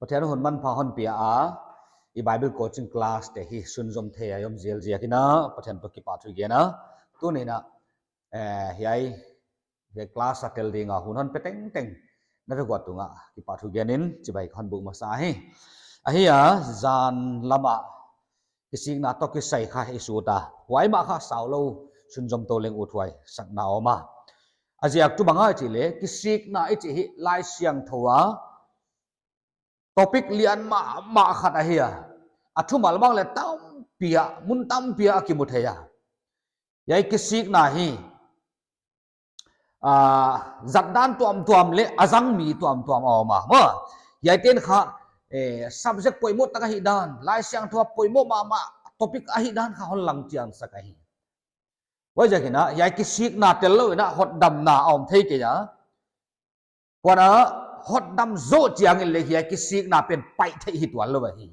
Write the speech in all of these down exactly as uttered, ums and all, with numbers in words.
Pathian hun manpha hon pia a, i Bible coaching class te hi sunzom thei a i om zel ziakin a, Pathian toh kipahthu i gen a. Tuni'n a, eh, hiai, hiai class a tel ding a hun hon pe tengteng na vek uah tungah kipahthu gen in chibai ka hon buk masa hi. Ahi a, zan lam a kisikna toh kisai kha i sut a, huai mah kha saulou sunzom tou leng uthuai sakna om a. A ziak tuh bang ahia i chih leh, kisikna i chih hi Laisiangthou a topic lian mahmah khat ahi a. A thumal bang leh tampi a, mun tampi a kimu thei a. Hiai kisikna hi, ah, zat dan tuamtuam leh a zang mi tuamtuam a om a. Maw, hiaite'n kha, eh, subject poimoh tak ahihdan, Laisiangthou a poimoh mahmah topic ahihdan kha hon lang chian sak ahi. Huaiziakin a, hiai kisikna tellou in a hotdamna a om thei kei a. Huan a, hotdam zoh chiangin leh hiai kisikna pen paih theih hi tuanlou ahi,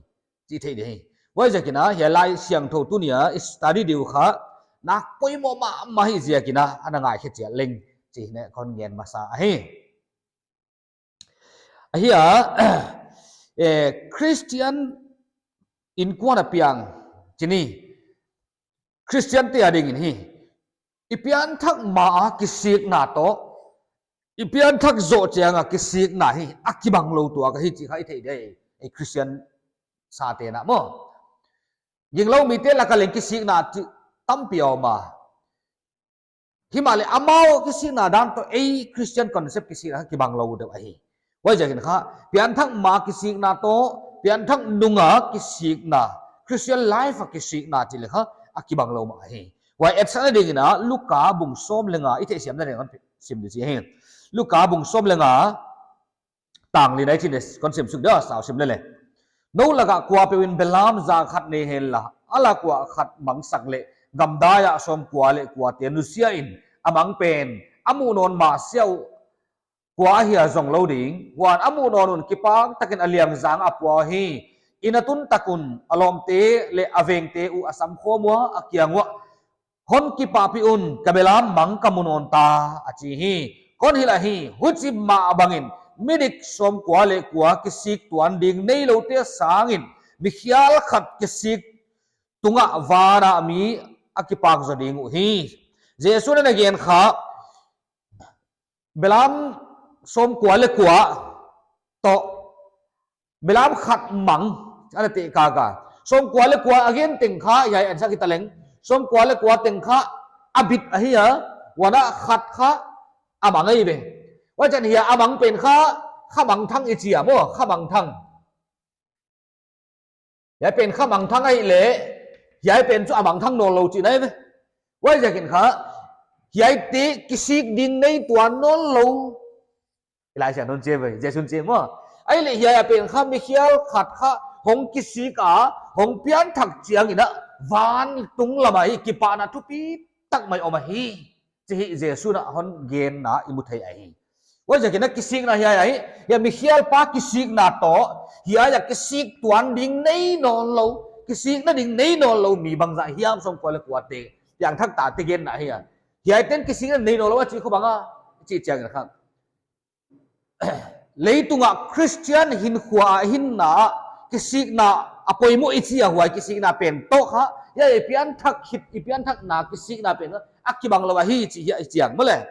chih theih di hi. Huaiziakin a, hiai Laisiangthou tuni a i study ding uh kha nak poimoh mahmah hi ziakin a, ana ngaikhe chiat leng chih ne'n kon gen masa ahi. Ahi a, eh, Christian innkuan a piang chih ni, Christian te adingin hi, i pianthak ma a kisikna toh i pianthak zoh chiang a kisikna hi a kibanglou tuak ahi chih kha i theih di. Ei Christian sate'n a maw, ginglou mite lak a leng kisikna chi tampi a om a. Himahleh amau kisikna dan toh ei Christian concept kisikna kibanglou deuh ahi. Huaiziakin kha, pianthak ma kisikna toh pianthak nung a kisikna, Christian life a kisikna chih leh kha a kibanglou mah ahi. Huai etsakna dingin a, Luka bung sawm leh nga, i theihsiamna dingin kon sim di chi hi. Luka bung sawm leh nga, tang li nai chih ne'n kon sim suk di a, sau sim leh leh. Nou lak a kuapeuh in belam za khat nei henla, a lak uah khat mangsak leh, gamdai a sawmkua leh kuate nusia in a mang pen a muh nawn mah siau kua ahia zong lou ding, huan a muh nawn un kipak takin a liangzang a pua hi. Inn a tun tak un a lawmte leh a vengte uh a samkhawm ua, a kiang uah, hon kipahpih un, ka belam mang ka mu nawn ta, a chi hi. Kon hilh ahi, huchi mah bangin midik sawmkua leh kua kisik tuan ding neiloute sangin, mikhial khat kisik tungah van a mi a kipak zaw ding uhi. Jesu'n a gen kha, belam sawmkua leh kua toh belam khat mang ana teh kaka. Sawmkua leh kua a gen teng kha, hiai ansa kha taleng, sawmkua leh kua teng kha a bit ahi a, huan a khat kha a mang ahi ve. Huchiin hiai a mang pen kha, kha mangthang i chi a maw, kha mangthang. Hiai pen kha mangthang ahihleh, hiai pen chu a mangthang nawnlou chihna ahi ve. Huaiziakin kha, hiaite kisik ding nei tuan nawnlou. I Laisiangthou in chi ve, Jesu'n chi maw. Ahihleh hiai a pen kha mikhial khat kha hong kisik a, hong pianthak chiangin a, vantung lam ah kipahna thupitak mai om ahi. Chih Jesu'n a hon genna i mu thei ahi. Huaiziakin a kisikna hiai ahi, hiai mikhial pa kisikna toh, hiai a kisik tuan ding nei nawnlou, kisikna ding nei nawnlou mi bangzah hiam sawmkua leh kuate, piangthak tate genna ahi a. Hiaite'n kisikna nei nawnlou a chih kha bang a, chih chiangin kha. Leitung a Christian hinkhua a hinna, kisikna a poimoh i chi a, huai kisikna pen toh kha, hiai pianthak khit, i pianthakna kisikna pen a kibanglou ahi chih hiai chiang maw leh.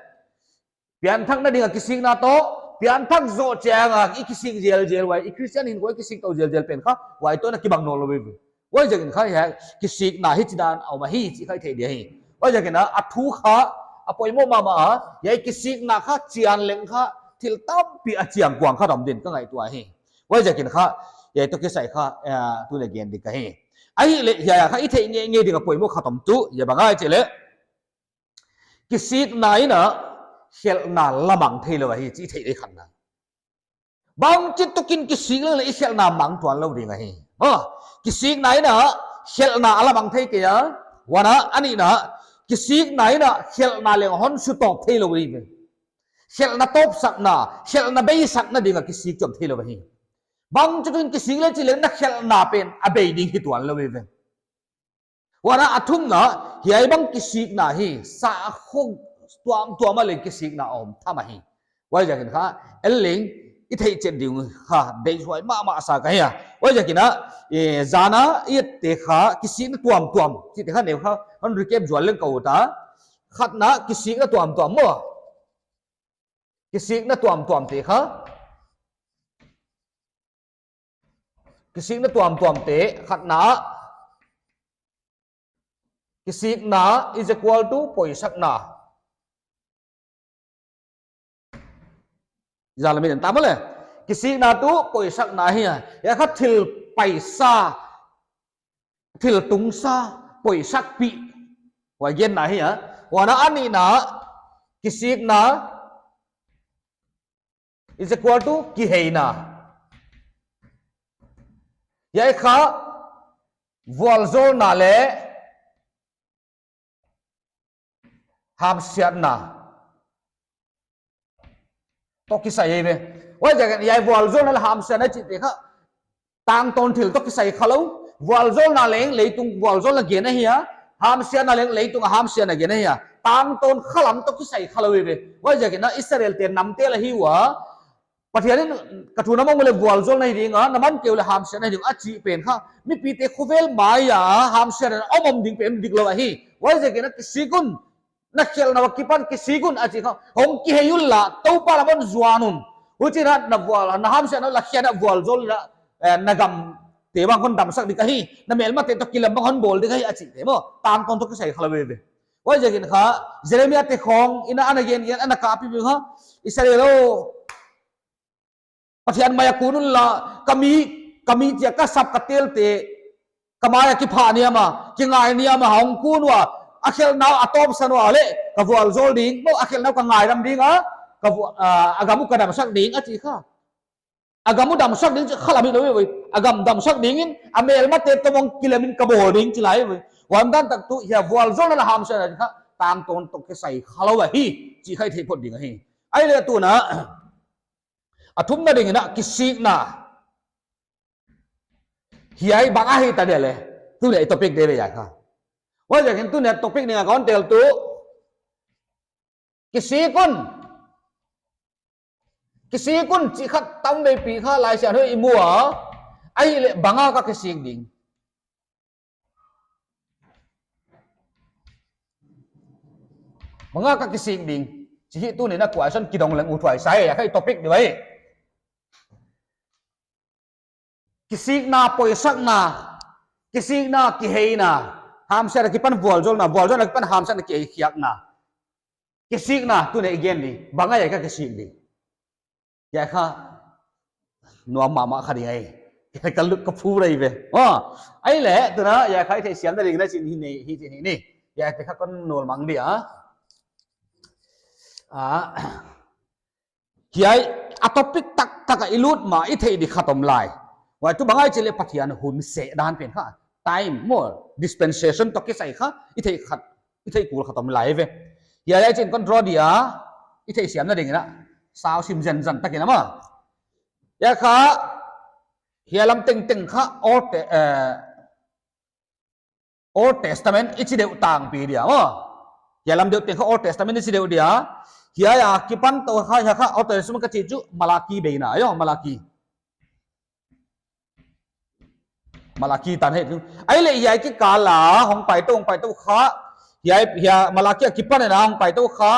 Pianthakna ding a kisikna toh, pianthak zoh chiang a i kisik zelzel huai, i Christian hinkhua i kisik tou zelzel pen kha, huai toh na kibang nawnlou ve. Huaiziakin kha hiai kisikna hichidan a om ahi chih kha i theih di hi. Huaiziakin a, a thu kha, a poimoh mahmah a, hiai kisikna kha chian leng kha, thil tampi a chiang kuang kha dam din ka ngaihtuah hi. Huaiziakin kha, hiai toh kisai kha, eh, tuni'n gen di ka hi. Ahihleh hiai kha i theih ngeingei ding a poimoh khat om tuh, hiai bang ahia i chih leh, kisikna in a, khelhna la mang theilou ahi chih i theih di khatna. Bangchi tukin kisik leng leh i khelhna mang tuanlou ding ahi. Ha, kisikna in a, khelhna a la mang thei kei a, huan a, a nihna, kisikna in a, khelhna leng hon sutawp theilou ahi ve. Khelhna tawpsakna, khelhna beisakna ding a kisik chauh theilou ahi. Bangchi tukin kisik leh chih leh na khelhna pen a bei ding hi tuanlou ahi ve. Huan a, a thumna, hiai bang kisikna hi, sakhua tuamtuam a leng kisikna om tham ahi. Huaiziakin kha, en leng, i theih chet ding kha, deihhuai mahmah sa ka hi a. Huaiziakin a, eh, zan a i ette kha, kisikna tuamtuam chihte kha neu kha, hon recap zual leng ka ut a. Khatna, kisikna tuamtuam maw. Kisikna tuamtuamte kha. Kisikna tuamtuamte, khatna. Kisikna is equal to poisakna. Zan a min tam le. Kisikna tuh poisakna hi a. Hiai kha thil paisa, thil tungsa, poisakpih. Huai genna hi a. Huan a nihna, kisikna is equal to kiheina. Hiai kha vualzawlna leh hamsiatna toh kisai eive. Huaiziakin hiai vualzawlna leh hamsiatna chihte kha tangtawn thil toh kisai khalou. Vualzawlna leng leitung vualzawlna gen ahi a, hamsiatna leng leitung a hamsiatna gen ahi a. Tangtawn khalam toh kisai khalou eive. Huaiziakin a Israelte namte la hi ua, Pathian in ka thu na mong uleh vualzawlna hi ding a, na man kei uleh hamsiatna hi ding a chih pen kha, mipite khovel mai a hamsiatna om om ding pen diklou ahi. Huaiziakin a kisik un, na khelhna akipan kisik un a chi kha, hong kihei unla, Toupa lam ah zuan un. Huchiin a na vual, na hamsiatna la khiak a vualzawlna, eh, na gamte bang hon damsak ding ahi, na melmate toh kilem bang hon bawl ding ahi a chihte maw, tangtawn toh kisai khalou eive. Huaiziakin kha, Jeremiate khawng in a ana gen, ana kap pih kha, Israel aw, Pathian mai a kun unla, ka mi, ka mi chia ka sap ka telte, ka mai a kiphah niam a, kingai niam a, hong kun ua, a khelhna uh a tawpsan ua leh, ka vualzawl ding, maw a khelhna uh ka ngaidam ding a, ka vu-, a, a gam uh ka damsak ding a chi kha. A gam uh damsak ding chi khalam hilou eive. A gam damsak dingin, a melmate toh bang kilemin ka bawl ding chi lai eive. Huai dan tak tuh, hiai vualzawlna leh hamsiatna kha, tangtawn toh kisai khalou ahi, chih kha i theih phot ding ahi. Ahihleh tuna, a thumna dingin a kisikna. Hiai bang ahi ta dia leh. Tuni a topic deuh ve hiai kha. Huaiziakin tuni a topic ding a ka hon tel tuh. Kisik un. Kisik un chih kha tamveipi kha Laisiangthou i mu a. Ahihleh bang a ka kisik ding. Bang a ka kisik ding. Chih hi tuni a kuasan kidong leng uthuai sa e, a kha i topic deuh ahi. Kisikna, poisakna, kisikna, kiheina, hamsiatna akipan vualzawlna, vualzawlna akipan hamsiatna kiheikhiakna. Kisikna, tuni i gen ding, bang a hiai ka kisik ding. Hiai kha, nuam mahmah kha ding ahi. Hiai ka lut ka phu rei ve. Oh, ahihleh, tuna, hiai kha i theihsiamna dingin a chih hi nei, hi chih hi ni. Hiaite kha kon nul mang dia. Ah. Hiai a topic taktak a i lut ma i theih di khat om lai. Huai tuh bang ahia chih leh Pathian hun seh dan pen kha. Time maw, dispensation toh kisai kha i theih khat, i theih kul khat om lai ve. Hiai hiai chin kon draw dia, i theihsiamna dingin a. Sau sim zenzen takin a maw. Hiai kha, hiai lam tengteng kha, Old Te-, eh, Old Testament i chi deuh tangpi dia maw. Hiai lam deuh teng kha Old Testament i chi deuh dia. Hiai akipan toh kha, hiai kha Old Testament ka chih chu Malaki beina, aw, Malaki. Malaki tan hi. Ahihleh hiai kikal a, hong pai tou, hong pai tou kha. Hiai, hiai Malaki akipan in a hong pai tou kha.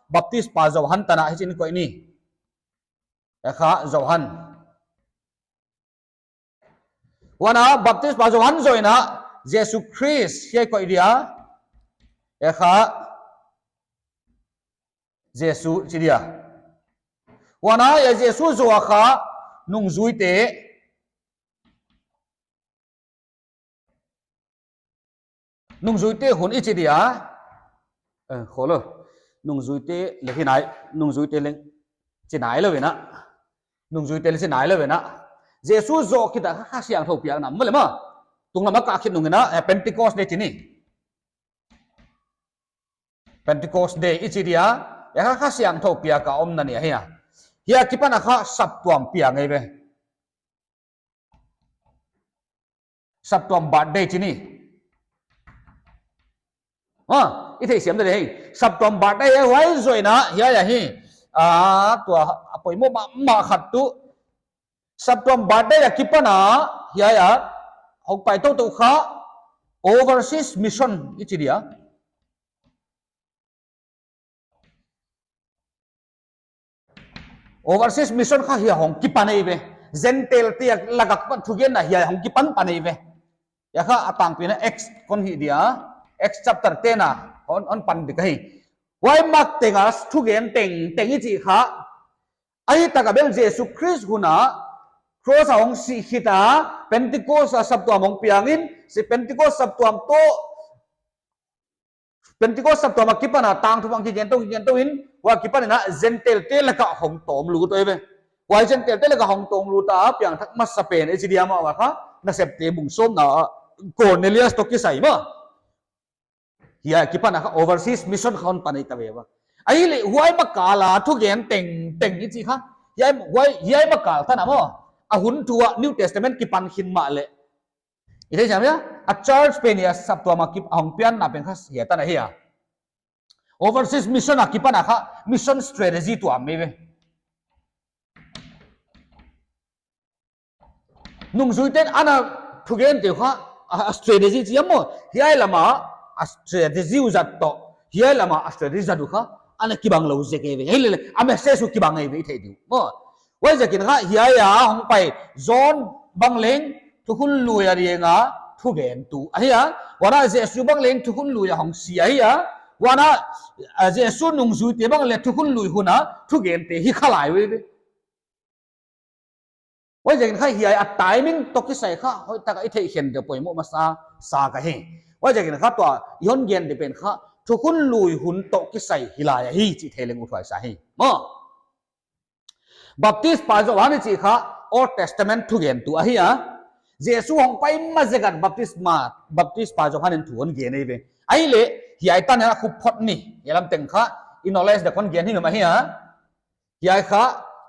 Baptispa Johan tan a hi chin koih ni. Hiai kha Johan. Huan a Baptispa Johan zoh in a Jesu Khrist hiai koih dia. Hiai kha Jesu chi dia. Huan a hiai Jesu zoh a kha nungzuite. Nungzuite hun i chi dia. Eh, kholo. Nungzuite leh hi nai, nungzuite leng chi nailou ve na. Nungzuite leng chi nailou ve na. Jesu zoh khit a Kha Siangthou piakna, maw leh maw. Tunglam a kah khit nung in a, eh, Pentecost Day chi ni. Pentecost Day i chi dia, hiai kha Kha Siangthou piak a omna ni ahi a. Hiai akipan a kha saptuam piak ngei ve. Saptuam birthday chi ni. Ha, i theihsiam deuh hi. Saptuam birthday hi huai zoh in a, hiai ahi. Ah, tua, a poimoh mahmah khat tuh, Saptuam birthday akipan a, hiai a hong pai toutou kha overseas mission i chi dia. Overseas mission kha hiai hong kipan ei ve. Gentile te lak akipan thugenna hiai hong kipan pan ei ve. Hiai kha a tangpi in Acts kon hih dia. Acts chapter ten a hon, hon pan di ka hi. Huai mak teng a thugen tengteng i chih kha, ahi tak a bel Jesu Khrist hun a cross a hong sih khit a, Pentecost a saptuam hong piang in, si Pentecost saptuam toh, Pentecost saptuam akipan a tangthu bang kigen tou, kigen tou in, huai akipan in a Gentile te lak a hong tawm lut ei ve. Huai Gentile te lak a hong tawm lut a piangthak masa pen i chi dia mah huai kha, Nasepte bung sawmna a Cornelius toh kisai mah. Hiai akipan a kha overseas mission kha hon pan ei ta ve ua. Ahihleh huai makal a thugen tengteng i chih kha, hiai, huai, hiai makal tan a maw, a hun thu a New Testament kipan khin mahleh, i thei chiam hia, a church pen hiai saptuam a kip, a hong pianna pen kha hiai tan ahi a. Overseas mission akipan a kha mission strategy tuam ei ve. Nungzuite'n ana thugente uh kha, a, a strategy chi a maw, hiai lam a a strategy uh zat toh, hiai lam a a strategy zat uh kha ana kibang lou zek ei ve. Himahleh a message uh kibang ei ve i thei di uh maw. Huaiziakin kha hiai a hong pai John bang leng thukhun lui a ding a thugentu ahi a. Huan a Jesu bang leng thukhun lui a hong si ahi a. Huan a, a Jesu nungzuite bang leng thukhun lui hun a thugente hi kha lai uh ei ve. Huaiziakin kha hiai a timing toh kisai kha hoihtak a i theih khen deuh poimoh masa sa ka hi. Huaiziakin kha tua i hon gen di pen kha thukhun lui hun toh kisai hi lai ahi chih thei leng uthuai sa hi maw. Baptispa Johan i chih kha Old Testament thugentu ahi a. Jesu hong pai ma zek a baptisma, Baptispa Johan in thu hon gen ei ve. Ahihleh hiai tan a khup phot ni, hiai lam teng kha i knowledge deuh kon gen hi mah ahi a. Hiai kha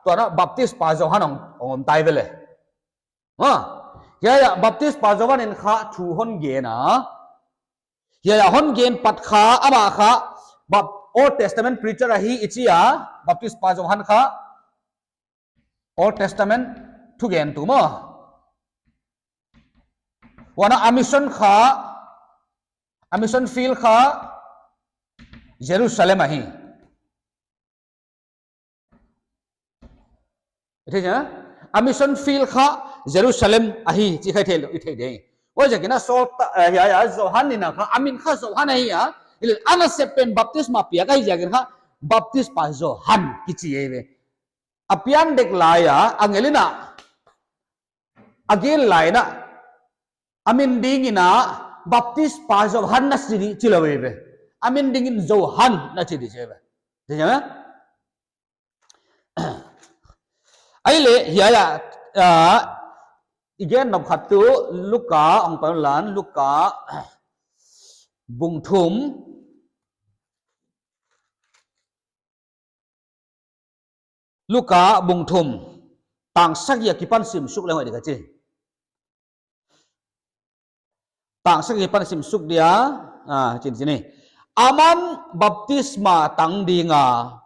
tua a Baptispa Johan hong, hong om tai ve le. Ha? Hiai a Baptispa Johan in kha thu hon gen a. Hiai a hon gen pat kha amah kha Bap-, Old Testament preacher ahi i chi a, Baptispa Johan kha Old Testament thugentu maw. Huan a mission kha, a mission field kha Jerusalem ahi. I thei chiam hia? A mission field kha Jerusalem ahi chih kha i thei lou, i thei di. Huaiziakin a sawltak, eh, hiai a Johan in a kha, a min kha Johan ahi a. Ahihleh a nasep pen baptisma piak ahihziakin kha Baptispa Johan kichi ei ve. A pian dek lai a, angel in a, a gen lai in a, a min ding in a Baptispa Johan na chi di chi lou ei ve. A min ding in Johan na chi di chi ei ve. Thei chiam hia? Ahihleh hiai a, ah, i gen nop khat tu Luka, hong pai unla, Luka bung thum. Luka bung thum, tang sagih akipan sim suk leng hoih di ka chi. Tang sagih akipan sim suk dia, ah, chin chin ni. Aman baptisma tang ding a,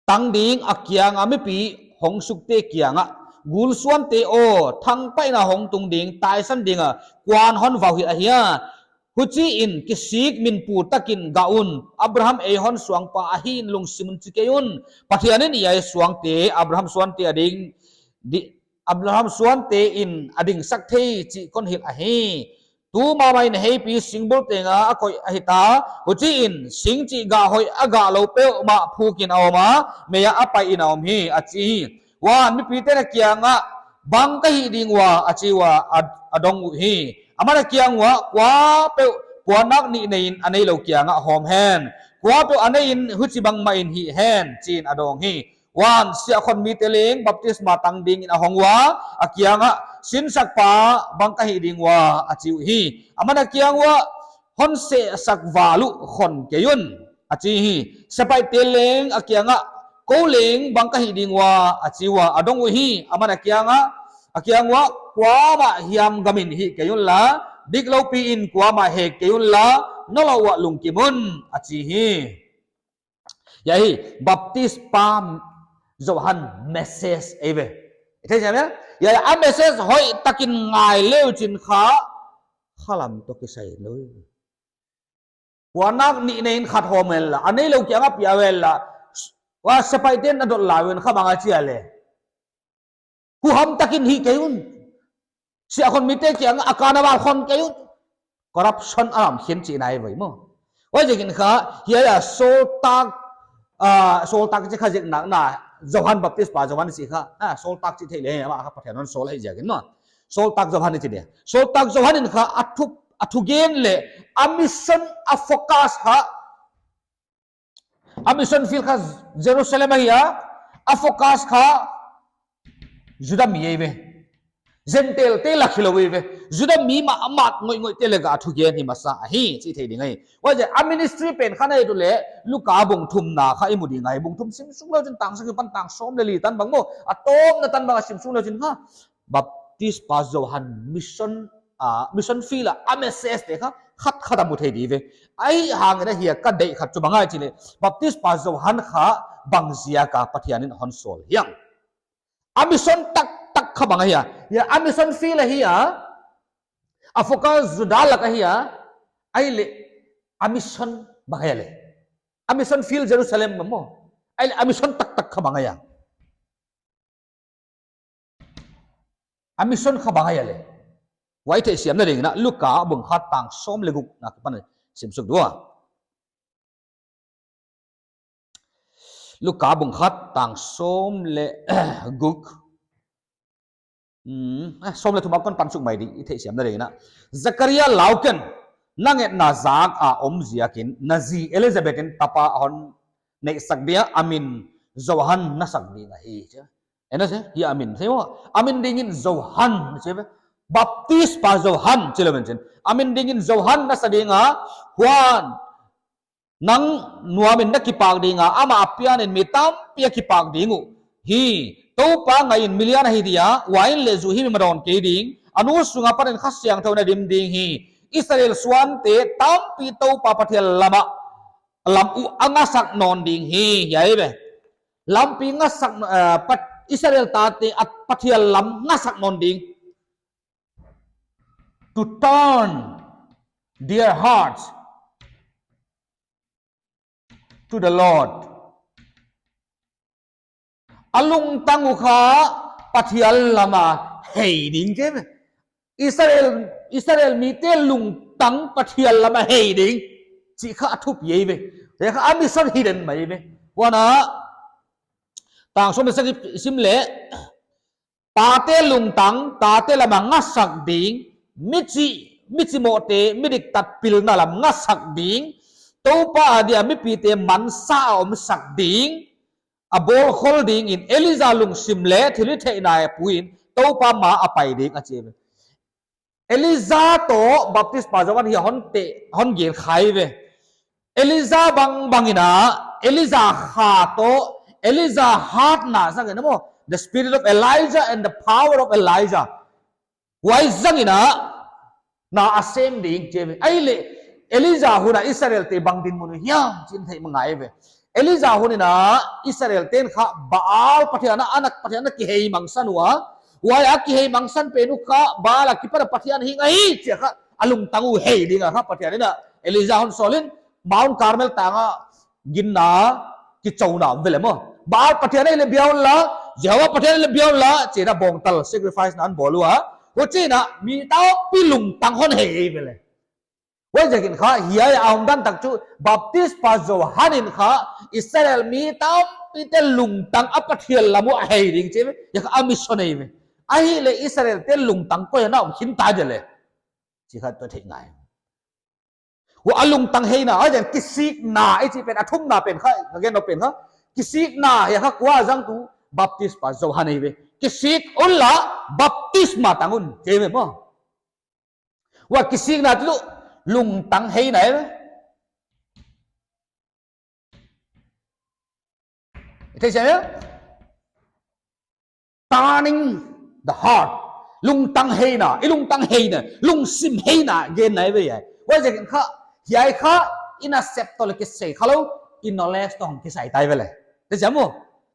tang ding a kiang a mipi hong sukte kiang a, gul suante aw, thangpaihna hong tung ding, taisan ding a kuan hon vauhilh ahia? Huchiin kisik minpu takin gah un, Abraham ei hon suangpa ahi'n lungsim un chi kei un. Pathian in hiai suangte Abraham suante a ding, di, Abraham suante in a dingsak thei chih kon hilh ahi. Tu mahmah in heipi singbul teng a a koih ahi ta. Huchiin sing chih gah hoih a gah lou peuhmah phuk in a om a, mei ah a pai in a om hi, a chi hi. Huan mipite'n a kiang ah, bang ka hih ding ua, a chi ua, a, a dong uhi. Aman a kiang ua, kuapeuh puannak nih nei in a neilou kiang ah hawm hen. Kuapeuh a nei in huchibang mah in hih hen, chi'n a dawng hi. Huan siahkhon mite leng baptisma tang ding in a hong ua, a kiang ah, sinsakpa, bang ka hih ding ua, a chi uhi. Aman a kiang ua, hon sehsak val uh khon kei un, a chi hi. Sepaihte leng a kiang ah, kou leng bang ka hih ding ua, a chi ua, a dong uhi. Aman a kiang ah, a kiang ua, kuamah hiam gam in hih kei unla, diklou pi in kuamah hek kei unla, na lou uah lungkim un, a chi hi. Hiai hi Baptispa Johan message ei ve. I thei siam hia? Hiai a message hoihtakin ngai le uchin kha, khalam toh kisai lou. Huan nak nih nei in khat hawm hen la, a neilou kiangah pia hen la, huai sepaihten a dot lai un kha bang a chi a leh, huham takin hih kei un. Siahkhon mite kiangah a carnival khon kei un. Corruption a lam khin chihna ahi ve maw. Huaiziakin kha, hiai a sawltak, ah, sawltak chih kha ziak nakna, Johan Baptistpa Johan chih kha, ah, sawltak chih theih leh, amah kha Pathian hon sawl ahi ziakin maw. Sawltak Johan i chi dia. Sawltak Johan in kha a thu, a thugen leh, a mission, a focus kha, a mission field kha Jerusalem ahi a, a focus kha Juda mi ahi ve. Gentile te la khilou ahi ve. Juda mi mahmah ngoihngoih te leh a thugen hi masa ahi, chih theih ding ahi. Huaiziak a ministry pen kha na et uleh, Luka bung thumna kha i mu ding ahi. Bung thum sim suk leu chin tang sagih apan tang sawm leh li tan bang maw. A tawpna tan bang a sim suk leu chin kha, Baptistpa Johan mission, ah, mission field a, a message te kha, khat khat a mu thei di ve. Ahihhangin hiai ka deih khat chu bang ahia chih leh, Baptistpa Johan kha bang ziaka Pathian in hon sawl hiam. A mission taktak kha bang ahia. Hiai a mission field ahi a, a focus Juda lak ahi a, ahihleh a mission bang ahia leh. A mission field Jerusalem maw. Ahihleh a mission taktak kha bang ahia. A mission kha bang ahia leh. Huai theihsiamna dingin Luka bung khat tang sawm leh gukna akipan sim suk dua. Luka bung khat tang sawm leh guk. Hmm, eh, sawm leh thum a kon pan suk mai di, i theihsiamna dingin. Zakaria lau ken, na ngetna zak a om ziakin, na zi Elizabeth in tapa hon neihsak dia, a min Johan na sak ding ahi, chi. En a chi, hiai a min, thei maw? A min dingin Johan, chi ve. Baptistpa Johan, chi lou ben chin. A min dingin Johan na sa ding a, huan, nang nuamin na kipak ding a, amah apianin mi tampi a kipak ding uh. Hi, Toupa ngaihin milian ahi dia, uain leh zu himhim a dawn kei ding, a nu sung apanin Kha Siangthou in a dim ding hi. Israel suante tampi Toupa Pathian lam ah, lam uh a ngasak nawn ding hi, hiai ve. Lampi ngasak, eh, Pat-, Israel tate a Pathian lam ngasak nawn ding. To turn their hearts to the Lord. A lungtang uh kha Pathian lam a hei ding, chi ve. Israel, Israel mite lungtang Pathian lam a hei ding. Chih kha a thupi ahi ve. Hiai kha a mission hi den mai ve. Huan a, tang sawm leh sagih i sim leh, tate lungtang, tate lam a ngasak ding, michi, michimohte, midiktat pilna lam ngasak ding, Toupa adia mipite mansa a omsak ding, a bawlkhol dingin Elijah lungsim leh thilhihtheihna a puin Toupa ma a pai ding a chi ve. Elijah toh Baptistpa Johan hiai hon te, hon gen kha ahi ve. Elijah bangbang in a, Elijah kha toh, Elijah hatna zangin a maw, the spirit of Elijah and the power of Elijah. Huai zangin a, na a sem ding, chi ve. Ahihleh, Elijah hun a Israelte bang dinmun uh hiam, chih i theih mah ngai ve. Elijah hun in a Israelten kha Baal pathian a, Anak pathian a kihei mangsan ua. Huai a kihei mangsan pen uh kha Baal akipan a pathian hing ahi chia kha a lungtang uh hei ding a kha Pathian in a Elijah hon sawlin Mount Carmel tang a ginna kichouna om ve leh maw. Baal pathian ahihleh bia unla, Jehovah pathian ahihleh bia unla, chi in a bawngtal sacrifice na hon bawl ua. Huchiin a mi tampi lungtang hon hei ve leh. Huaiziakin kha, hiai a omdan tak chu, Baptistpa Johan in kha, Israel mi tampite lungtang a Pathian lam uh a hei ding chi ve, hiai kha a mission ahi ve. Ahihleh Israelte lungtang koi a na om khin ta dia leh. Chi kha tou theih ngai. Huai a lungtang heina, a zen kisikna, i chih pen, a thumna pen kha, ka gen nop pen kha, kisikna, hiai kha kua zang tu, Baptistpa Johan ahi ve. Kisik unla, baptisma tang un, chi ve maw. Huai kisikna tu lungtang heina e. I thei siam hia? Turning the heart. Lungtang heina, i lungtang heina, lungsim heina, genna ahi ve hiai. Huaiziakin kha, hiai kha, i nasep toh leh kisai khalou, i knowledge toh hong kisai ta ahi ve leh. Thei siam maw?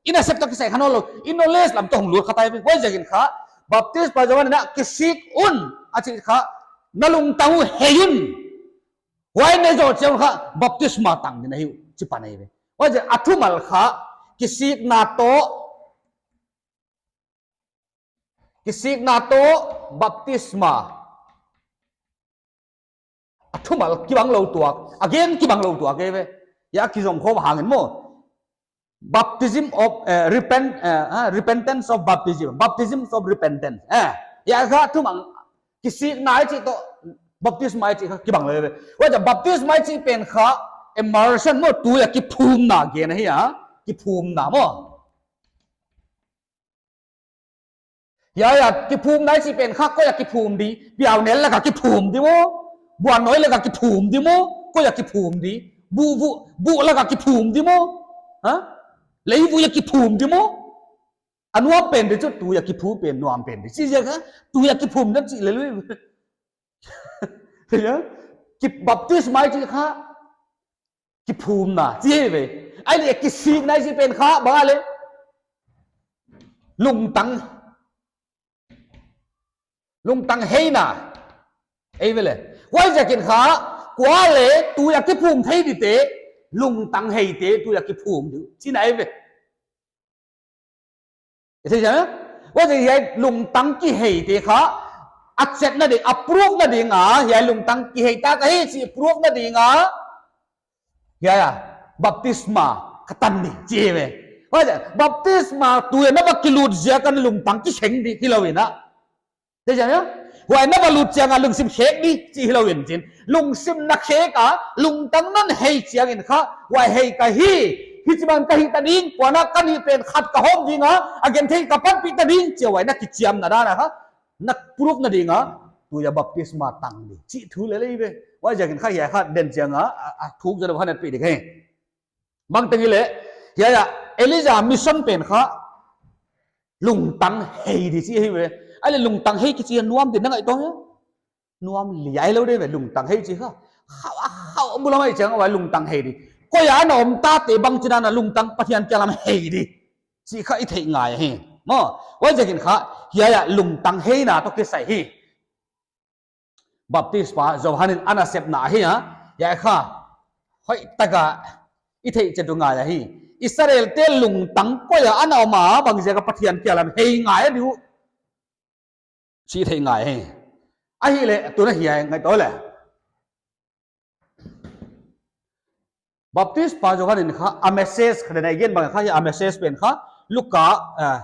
I nasep toh kisai kha nawnlou, i knowledge lam toh hong lut kha tai ve. Huaiziakin kha, Baptispa Johan in a kisik un, a chih kha, na lungtang uh hei un. Huai na zoh chiang kha, baptisma tang ding na hi uh, chi pan ahi ve. Huaiziak a thumal kha, kisikna toh, kisikna toh, baptisma. A thumal kibang lou tuak, a gen kibang lou tuak ahi ve. Hiai kizom khawm hangin maw. Baptism of, eh, repent, eh, ah, repentance of baptism. Baptism of repentance. Eh, hiai kha thumal kisikna i chih toh, baptisma i chih kha kibang lou ahi ve. Huaiziak baptisma i chih pen kha immersion maw, tui a kiphumna gen ahi a, kiphumna maw. Hiai a, kiphumna i chih pen kha koi a kiphum di, piaunel lak a kiphum di maw, buannawi lak a kiphum di maw, koi a kiphum di, buh, buh, buh lak a kiphum di maw, ha? Leivui a kiphum di maw, a nuam pen di chu tui a kiphum pen nuam pen di. Chi ziak a, tui a kiphum dan chih lel uh. Hiai, ki baptisma i chih kha, kiphumna, chi ahi ve. Ahihleh kisikna i chih pen kha, bang a le. Lungtang. Lungtang heina. Ahi ve le. Huaiziakin kha, kua le, tui a kiphum thei dite, lungtang heite, tui a kiphum di uh. Chihna ahi ve. I thei chiang a? Huaiziak hiai lungtang kiheite kha, a check na ding, a proof na ding a, hiai lungtang kihei ta ka hi chih proof na ding a. Hiai a, baptisma ka tan di, chi ve. Huaiziak, baptisma tui a na va kilut ziak a na lungtang kiseng di, hilou in a. Thei chiang a? Huai na va lut chiang a lungsim khek di, chi hilou in chin. Lungsim na khek a, lungtang non hei chiangin kha, huai hei ka hi, hichibang ka hih ta ding, kuan a ka hih pen khat ka hawm ding a, a genthei ka panpih ta ding, chi huai na kichiamna dan a kha, na proof na ding a, tui a baptisma tang di, chih thu lel ahi ve. Huaiziakin kha hiai kha den chiang a, a, a thuk zaw deuh kha na pi di kha. Bangteng hileh, hiai a, Elijah mission pen kha, lungtang hei di chi ahi ve. Ahihleh lungtang hei kichi a nuam di na ngaihtuah hia? Nuam liai lou di ve, lungtang hei chi kha. Khau a khau bul a mai chiang a huai lungtang hei di. Koi a na om tate bangchidan a lungtang Pathian kiang lam hei di. Chih kha i theih ngai hi. Maw, huaiziakin kha, hiai a lungtang heina toh kisai hi. Baptispa Johan in a nasepna ahi a, hiai kha, hoihtak a, i theih chet uh ngai ahi. Israelte lungtang koi a ana om a, bangziak a Pathian kiang lam hei ngai a di uh. Chih theih ngai ahi. Ahihleh, tuna hiai ngaihtuah le. Baptispa Johan in kha, a message kha, den a i gen bang kha, a message pen kha, Luka, eh,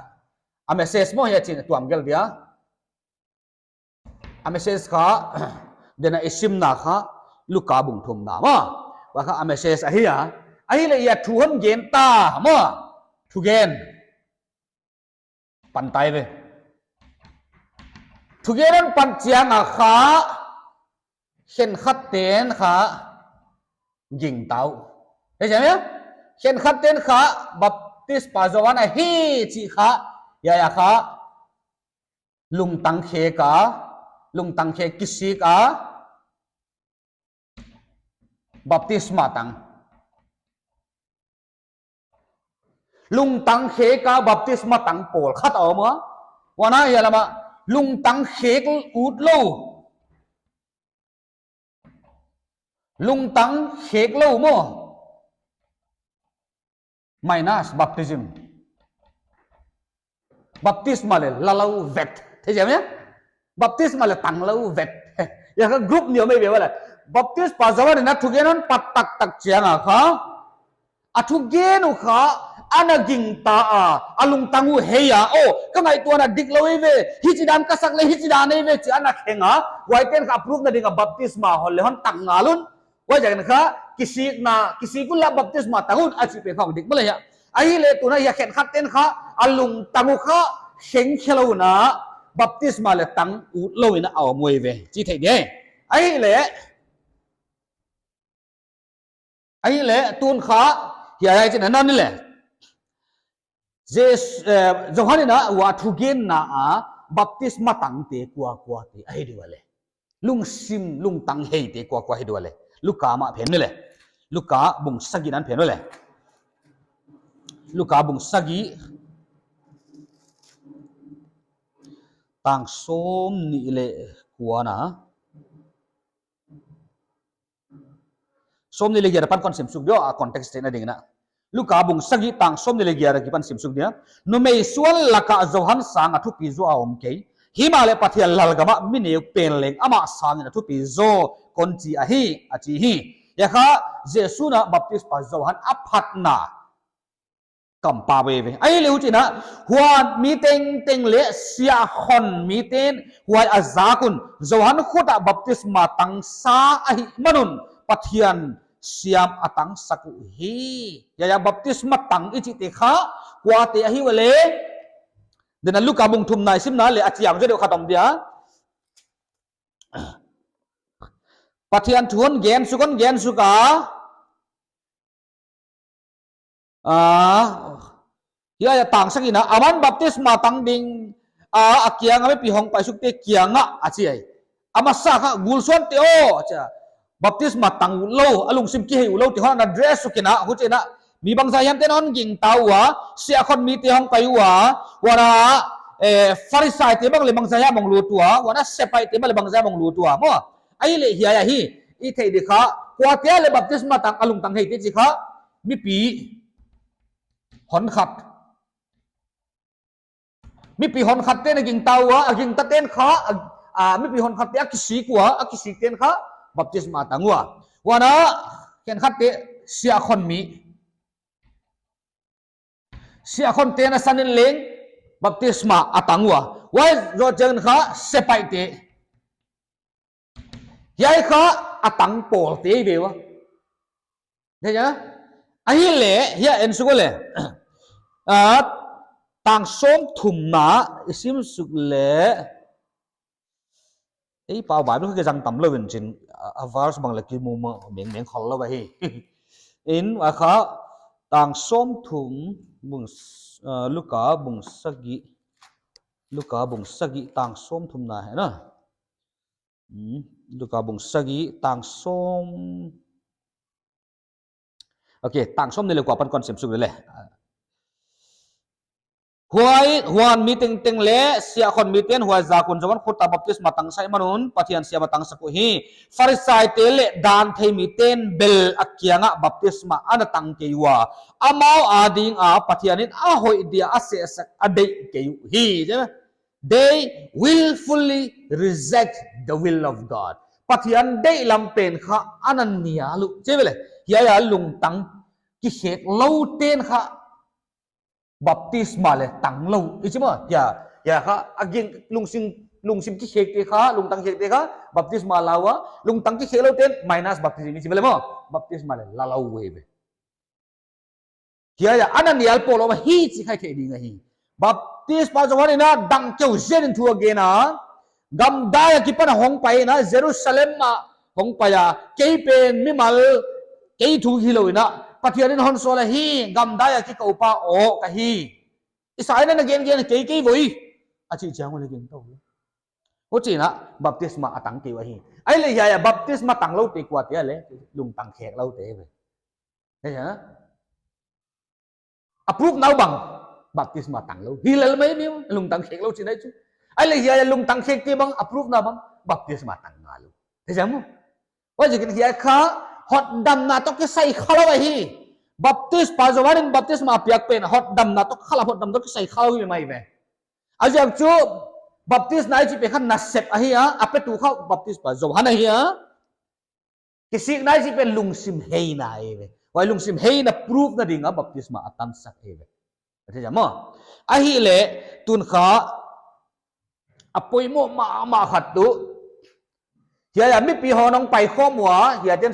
a message maw hiai chin tuam gelh dia. A message kha, den a i simna kha, Luka bung thumna maw. Huai kha a message ahi a. Ahihleh hiai thu hon gen ta maw. Thugen. Pan tai ve. Thugen hon pan chiang a kha, khenkhat ten kha, ging ta uh. Thei chiang a? Khenkhat ten kha, Baptispa Johan ahi chih kha, hiai a kha, lungtang khek a, lungtang khek kisik a, baptisma tang. Lungtang khek a baptisma tang pawlkhat a om a. Huan a hiai lam a, lungtang khek ut lou. Lungtang khek lou maw. Minus baptism. Baptisma le la lou vet. Thei chiang a? Baptisma le tang lou vet. Hiai kha group nih om ahi ve ua le. Baptispa Johan in a thugen hon pat taktak chiang a kha, a thugen uh kha, ana gingta a, a lungtang uh hei a, oh, ka ngaihtuahna dik lou ahi ve, hichidan ka sak le hichidan ahi ve, chi ana kheng a, huaite'n kha a proof na ding a baptisma hon le hon tang ngal un. Huaiziakin kha, kisikna, kisik un la baptisma tang un, a chih pen kha hong dik maw le hia. Ahihleh tuna hiai khenkhat ten kha, a lungtang uh kha, kheng khe lou in a, baptisma le tang ut lou in a om uh ahi ve. Chi thei di. Ahihleh, ahihleh, tun kha, hiai hiai chin a nan ni le. Jes-, eh, Johan in a, huai thugenna a, baptisma tangte kuakua te, ahi di ua le. Lungsim, lungtang heite kuakua hi di ua le. Luka mah phen ni le. Luka bung sagihna phen ua le. Luka bung sagih, tang sawmnih leh kua na. Sawmnih leh giat apan kon simsuk dia, a context theihna dingin a. Luka bung sagih tang sawmnih leh giat akipan simsuk dia. Numei suan laka Johan sanga thupi zaw a om kei. Himahleh Pathian lalgama mi neu pen leng amah sangin a thupi zaw kon chi ahi, a chi hi. Hiai kha Jesu'n a baptisma Johan a phatna kampau eive. Ahihleh huchiin a, huan mi tengteng leh siahkhon miten huai a zak un, Johan khut ah baptisma tangsa ahihman un Pathian siam a tangsak uhi. Hiai a baptisma tang i chihte kha kuate ahi ua leh? Tun a Luka bung thumna i simna leh a chiang zaw deuh khat om dia. Pathian thu hon gen suk, hon gen suk a. Ah, hiai a tang sagihna, aman baptisma tang ding a, a kianga mipi hongpai sukte kiangah a chi ai. A masa kha, gul suante aw, a chi a. Baptisma tang utlou, a lungsim kihei utlou te hon address suk in a, huchiin a, mi bangzah hiamte'n hon gingta ua, siahkhon mite hongpai ua, huan a, eh, Pharisaite bang leh bangzah hiam hong lut ua, huan a sepaihte bang leh bangzah hiam hong lut ua, maw. Ahihleh hiai ahi, i theih di kha, kuate leh baptisma tang a lungtang heite chi kha, mipi honkhat. Mipi honkhatte'n a gingta ua, a gingtate'n kha, a, a, mipi honkhatte a kisik ua, a kisikte'n kha, baptisma tang ua. Huan a, khenkhatte siahkhon mi. Siahkhonte'n a sanin leng, baptisma a tang ua. Huai zoh chiangin kha, sepaihte. Hiai kha a tang pawlte ve ua. Hiai a. Ahihleh, hiai en suk leh. Ah, tang sawmthumna i simsuk leh. Ei pau Bible kizang tamlou in chin, a, a verse bang leh kimu ma, meng meng khol lou ahi. In a kha tang sawmthum bung s-, ah, Luka bung sagih. Luka bung sagih tang sawmthumna hi na. Hmm, Luka bung sagih tang sawm. Okay, tang sawmnih leh kua apan kon simsuk leh. Huai, huan mi tengteng leh siahkhon miten huai zak un Johan khut ah baptisma tangsa ahihman un Pathian siam a tangsak uhi. Pharisaite leh dan thei miten bel a kiangah baptisma ana tang kei ua. Amau adinga Pathianin a hoih dia a sehsak a deih kei uhi. They willfully reject the will of God. Pathian deihlam pen kha ana nial uh. Chi ve leh, hiai a lungtang kikhek loute'n kha baptisma leh tang lou. I chi maw, hiai, hiai kha, a ging, lungsim, lungsim kikhekte kha, lungtang khekte kha, baptisma la ua, lungtang kikhek loute'n minus baptism, i chi ve leh maw, baptisma leh la lou ve. Hiai a, ana nial pawlou ahi chih kha i theih ding ahi. Baptisma Johan in a dang keu zen in thu a gen a, gamdai akipan a hongpai in a, Jerusalem ah hongpai a, kei pen mimal, kei thu hilou in a, Pathianin hon sawl ahi, gamdai a kikoupa aw ka hi. Isai in a na gen gen kei kei voi. A chih chiang un a gen tou. Huchiin a, baptisma a tang kei ua hi. Ahihleh hiai a, baptisma tang loute kuate a leh, lungtang khek loute ve. Hei ha? A proof na uh bang, baptisma tang lou. Hi lel mai mi, lungtang khek lou chihna chu. Ahihleh hiai a lungtang khekte bang, a proof na bang, baptisma tang ngal uh. Thei chiang maw. Huaiziakin hiai kha, hotdamna toh kisai kha lou ahi. Baptisma Johan in baptisma a piak pen, hotdamna toh kha lou, hotdam toh kisai kha lou hi mai ve. A ziak chu, baptisma i chih pen kha nasep ahi a, a petu kha baptisma Johan ahi a. Kisikna i chih pen lungsim heina ahi ve. Huai lungsim heina proof na dinga baptisma a tangsak ahi ve. Thei chiang maw. Ahihleh tun kha a poimoh mahmah khat tuh. Hiai a mipi hon hongpai khawm ua, hiaite'n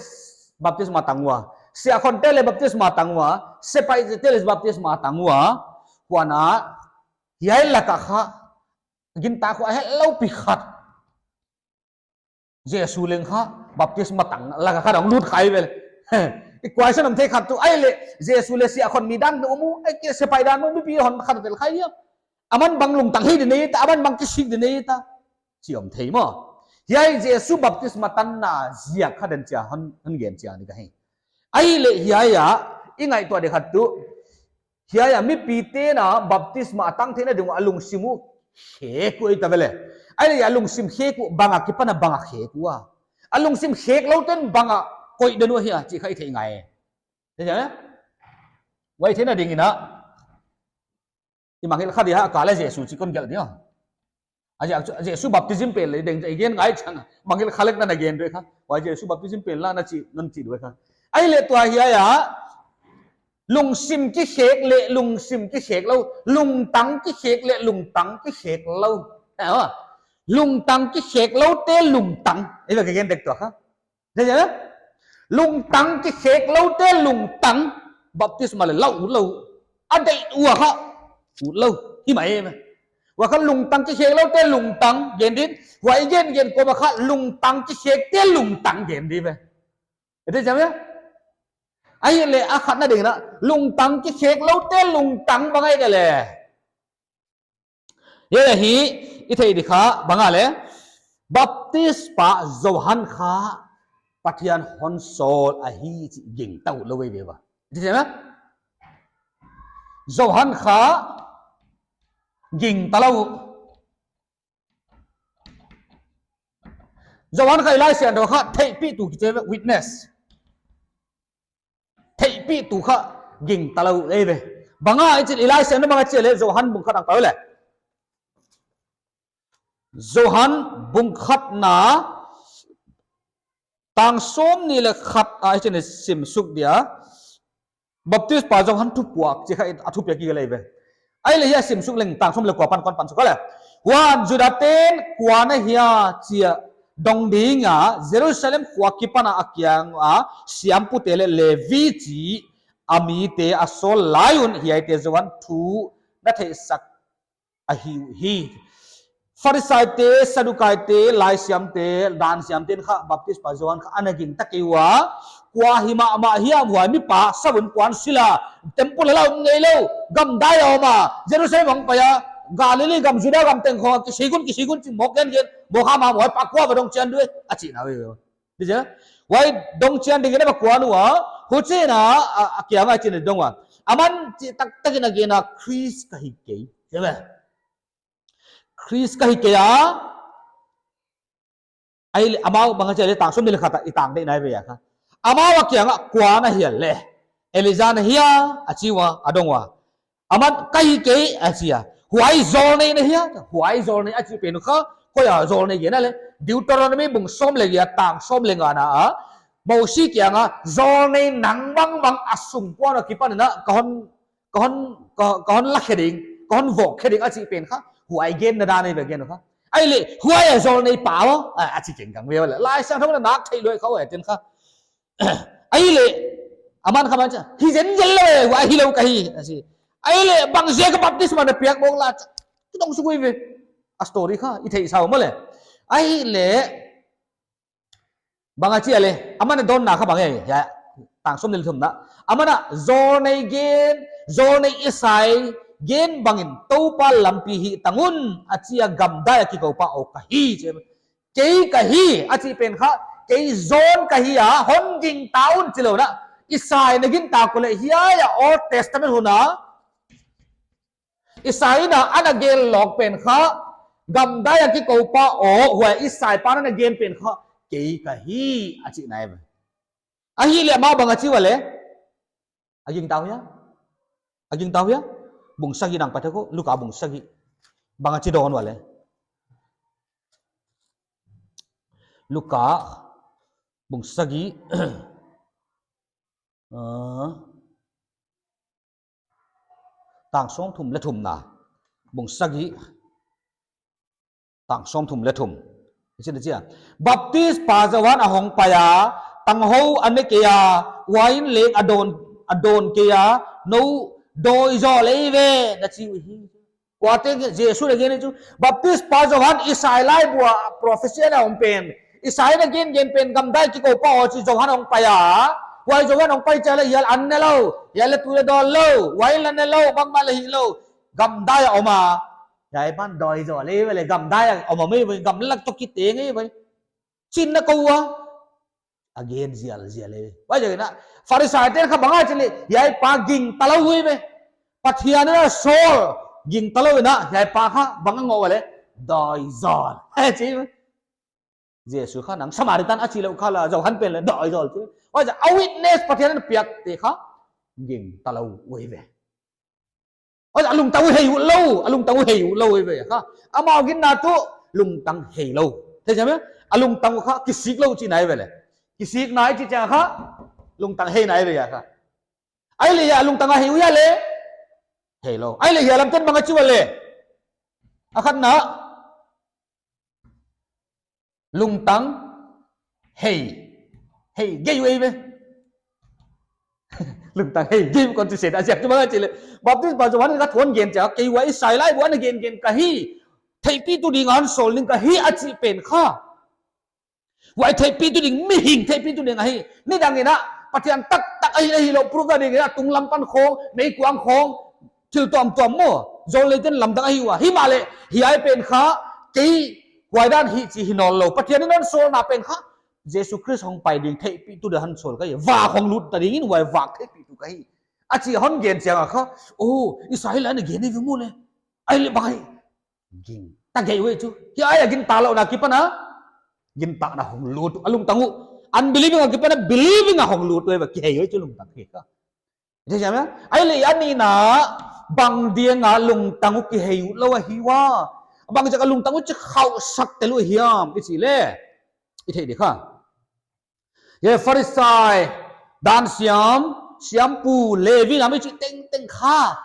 baptisma tang ua. Siahkhonte leh baptisma tang ua. Sepaihte leh baptisma tang ua. Huan a, hiai laka kha, gintak khua hetlou pi khat. Jesu leng kha, baptisma tang laka kha dong lut kha ve leh. I kuai san om thei khat tuh, ahihleh, Jesu leh siahkhon mi dan tuh om uh, ahihkeileh sepaih dan om uh, mipi hon khat tel kha hiam. Aman bang lungtang hei di nei ta, aman bang kisik di nei ta. Chi om thei maw. Hiai Jesu baptisma tanna ziak kha den chia, hon, hon gen chia ni ka hi. Ahihleh hiai a, i ngaihtuah di khat tuh, Hiai a mipite'n a baptisma a tang theihna ding uh a lungsim uh khek uh ei ta ve le. Ahihleh a lungsim khek uh bang a kipan a bang a khek ua. A lungsim khek loute'n bang a koih den uh hia chih kha i theih ngai. Te ja? Huai theihna dingin a, i mangngilh kha dia, a kal a Jesu chih kon gelh dia. A Je-, Jesu baptism pen leh ding i gen ngai chang. Mangngilh kha leh na na gen doi kha. Huai Jesu baptism pen la na chi, non chi doi kha. Ahihleh tua hiai a, lungsim kikhek leh lungsim kikhek lou, lungtang kikhek leh lungtang kikhek lou. Eh, lungtang kikhek loute lungtang. Ei va gen dek tua kha. Te ja? Lungtang kikhek loute lungtang. Baptisma leh lau lou. A deih ua kha. U lou. Hi mai em. Huai kha lungtang kikhek loute lungtang gen din. Huai gen gen kawm a kha lungtang kikhekte lungtang gen di ve. Te ja? Ahihleh a khatna dingin a, lungtang kikhek loute lungtang bang ahia le. Hiai hi, i theih di kha, bang a le, Baptispa Johan kha, Pathian hon sawl ahi chih gingta lou ei ve ua. Te ja? Johan kha, gingta lou. Johan kha i Laisiangthou kha theihpihtu kichi ve, witness. Theihpihtu kha gingta lou ei ve. Bang a i chih i Laisiangthou bang a chi le Johan bung khat ang pau le. Johan bung khatna tang sawmnih leh khat a i chih i sim suk dia. Baptispa Johan thupuak chih kha a thupiak i lei ve. Ahihleh hiai sim suk leng tang sawm leh kua pan kon pan suk le. Huan Judate'n kua na hia chia dong ding a Jerusalem khua kipan a kiang a siampute leh Levi chih a mite a sawl lai un hiaite Johan thu na theihsak ahi uhi. Pharisaite, Sadukaite, laisiamte, dan siamte'n kha Baptispa Johan kha ana gingta kei ua. Kua hi mahmah hiam huai mipa, sabun kuan sil a, temple a la om ngei lou, gamdai a om a, Jerusalem hong pai a, Galilee gam, Juda gam teng khong a kisik un, kisik un chih mawk gen gen, mawk a mahmah huai pa kua va dong chian di uh, a chihna ve. Di ja? Huai dong chian dingin a va kuan ua, huchiin a, a, a kiang a chih dong ua. Aman chih taktakin a gen a Khrist ka hi kei. Chi ve. Khrist ka hi kei a. Ahihleh amau bang a chi le tang sawmnih leh khat a i tang dek nai ve a kha. Amau a kiang a kua na hia le. Elijah na hia a chi ua a dong ua. Aman ka hi kei a chi a. Huai zawlnei na hia, huai zawlnei a chih pen kha, koi a zawlnei gen a le. Deuteronomy bung sawm leh giat tang sawm leh nga na a. Mosi kiang a zawlnei nang bangbang a sungkuan a kipan in a ka hon, ka hon, ka, ka hon la khe ding, ka hon vawk khe ding a chih pen kha. Huai genna dan ei ve gen kha. Ahihleh, huai a zawlnei pa aw, a, a chi keng kang ve le. Laisiangthou na nak theih lou kha huai ten kha. Ahihleh, aman kha man cha, hi zenzen lou e, huai hilou ka hi, a chi. Ahihleh, bang ziak a baptisma na piak mawk la cha, kidong suk ei ve. A story kha, i theih sa uh maw le. Ahihleh, bang a chi a le, aman a dawnna kha bang e, ya, tang sawmnih leh thumna. Aman a, zawlnei gen, zawlnei Isai gen bangin, Toupa lampi hih tang un, a chi a gamdai a kikoupa aw ka hi, chi. Kei ka hi, a chih pen kha, kei John ka hi a, hon gingta un chi lou na. Isai na gingta kei leh hiai a Old Testament hun a. Isai in a ana gen lawk pen kha, gamdai a kikoupa aw, huai Isai pa'n ana gen pen kha, kei ka hi, a chihna ve. Ahihleh amau bang a chi ua le. A gingta uh hia? A gingta uh hia? Bung sagih nang pate ko, Luka bung sagih. Bang a chi dawn ua le. Luka bung sagih. Ah. Tang sawmthum leh thumna. Bung sagih. Tang sawmthum leh thum. Chi na chi a. Baptispa Johan a hong pai a, tanghou a ne kei a, uain leng a dawn, a dawn kei a, nou dawi zaw lei ve, na chi uhi. Kuate Jesu na gen chu. Baptispa Johan Isai laibu a prophecy ana om pen. Isai na gen gen pen gamdai kikoupa aw chi Johan hong pai a. Huai Johan hong pai chiang leh hial an ne lou. Hial leh tui leh dawn lou. Uain leh ne lou. Bangmah leh hih lou. Gamdai a om a. Hiai pan dawi zaw lei ve le gamdai a om a mai ve gamlak toh kiteng ei ve. Chin na kou ua. A gen zial zial ei ve. Huai ziakin a. Pharisaite'n kha bang a chi le. Hiai pa gingta lou ei ve. Pathian in a sawl gingta lou in a, hiai pa kha bang a ngoh a leh, dawi zawl. He chi. Jesu kha nang Samaritan a chi lou kha la, Johan pen leh dawi zawl chi. Huaiziak a witness Pathian in a piakte kha gingta lou uh eive. Huaiziak a lungtang uh hei uh lou, a lungtang uh hei uh lou eive kha. Amau ginna tuh lungtang hei lou. Thei chiam e? A lungtang uh kha kisik lou chihna eive leh. Kisikna i chih chiang kha lungtang heina eive kha. Ahihleh a lungtang a hei uh hia leh? Hei lou. Ahihleh hiai lam ten bang a chi ua leh? A khatna, lungtang hei, hei gei uh eive. Lungtang hei gei uh kon chi se a ziak chu bang a chih leh, Baptispa Johan in a thuan gen chiang, kei uah Isai laibu ana gengen ka hi, theihpihtu ding a hon sawl ding ka hi a chih pen kha, huai theihpihtu ding, mihing theihpihtu ding ahi. Nidang in a Pathian taktak ahi, ahi lou prove ding in a tunglam pan khawng, meikuang khawng, thil tuamtuam maw, zawlnei ten lamdang ahi ua. Himahleh hiai pen kha kei huai dan hi chih hi nawnlou. Pathian in a hon sawlna pen kha Jesu Khrist hongpai ding theihpihtu ding a hon sawl ka hi, vak hong lut ta ding in huai vak theihpihtu ka hi a chih hon gen chiang a kha, oh, Isai laibu ana gen eive maw leh? Ahihleh bang hi, gingta gei uh ei chu. Hiai a gintaklouhna akipan a gintakna hong lut uh, a lungtang uh unbelieving akipan a believing a hong lut uh eive, kihei uh ei chu lungtang hei kha. Thei chiam e? Ahihleh a nihna, bang dia a lungtang uh kihei uh lou ahi ua? Bangziak a lungtang uh chi khauhsak tel uh hiam i chih leh, i theih di kha, hiai Pharisai, dan siam, siampu, Levi nam i chih tengteng kha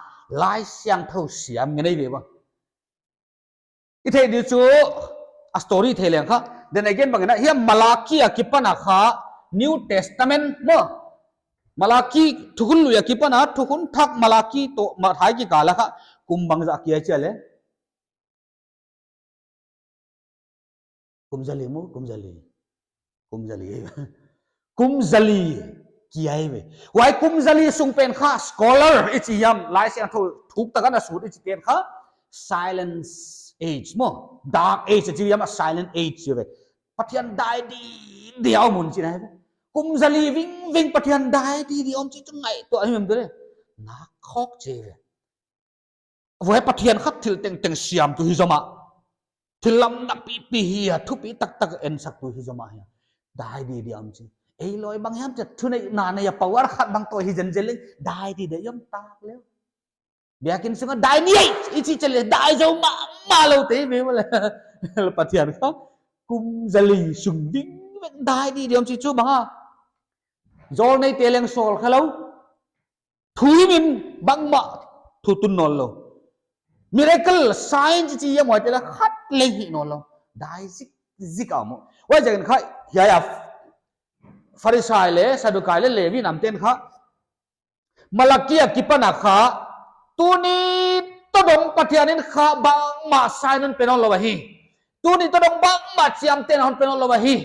Laisiangthou siam ngen eive ua. I theih di chu a story thei leng kha. Then again bang in a, hiai Malaki akipan a kha, New Testament maw, Malaki thukhun lui akipan a, thukhun thak Malaki toh Matthai kikal a kha kum bangzah kia chia leh? Kum zali maw, kum zali. Kum zali. Kum zali kia eive. Huai kum zali sung pen kha scholar i chi hiam, Laisiangthou thuk tak a na sut i chih ten kha, silence age maw, dark age i chi hiam, a silent age eive. Pathian dai didi a om hun chihna eive. Kum zali vingveng Pathian dai didi om chih chu ngaihtuah himhim tu leh, nak khawk chi eive. Huai Pathian kha thil tengteng siamtu hi zomah, thil lamdang pipi hi a, thupi taktak ensaktu hi zomah hi a, dai didi a om chi. Ei lawi bang hiam chia thuneihna nei a power khat bang toh hi zenzen leng, dai didi a om tak leh. Biakin sung a dai ni ei i chih chia leh dai zou mahmah lou te ve maw leh. Pathian kha kum zali sung vingveng dai didi a om chih chu bang a, zawlneite leng sawl kha lou. Thuhim in bangmah thutun nawnlou. Miracle, sign chi chi hiam huaite leh khat leng hih nawnlou. Dai zikzik a om uh. Huaiziakin kha hiai a Pharisai leh Sadukai leh Levi nam ten kha, Malaki akipan a kha, tuni todong Pathian in kha bangmah sign hon pe nawnlou ahi. Tuni todong bangmah chiamtehna hon pe nawnlou ahi.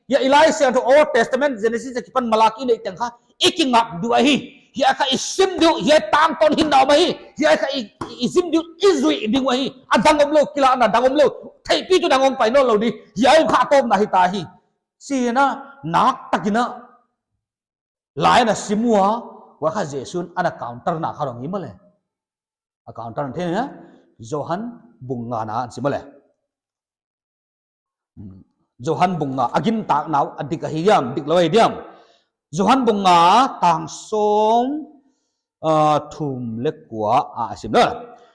Hiai i Laisiangthou Old Testament, Genesis akipan Malaki i neih teng kha i kingak di uh ahi. Hiai kha i sim di uh, hiai tangtawn hinna om ahi. Hiai kha i, i, i sim di uh, i zuih di uh ahi. A dang omlou, kilakna dang omlou, theihpihtu dang hongpai nawnlou di. Hiai kha a tawpna hita hi. Chi in a, naktak in a, lai ana sim ua, huai kha Jesu'n ana counter na kha dong hi maw leh. A counter na thei na, Johan bung ngana ana sim maw leh. Hmm. Johan bung nga, a gintakna uh a dik ahi diam, diklou ahi diam. Johan bung nga tang sawm, ah, thum leh kua a sim leh.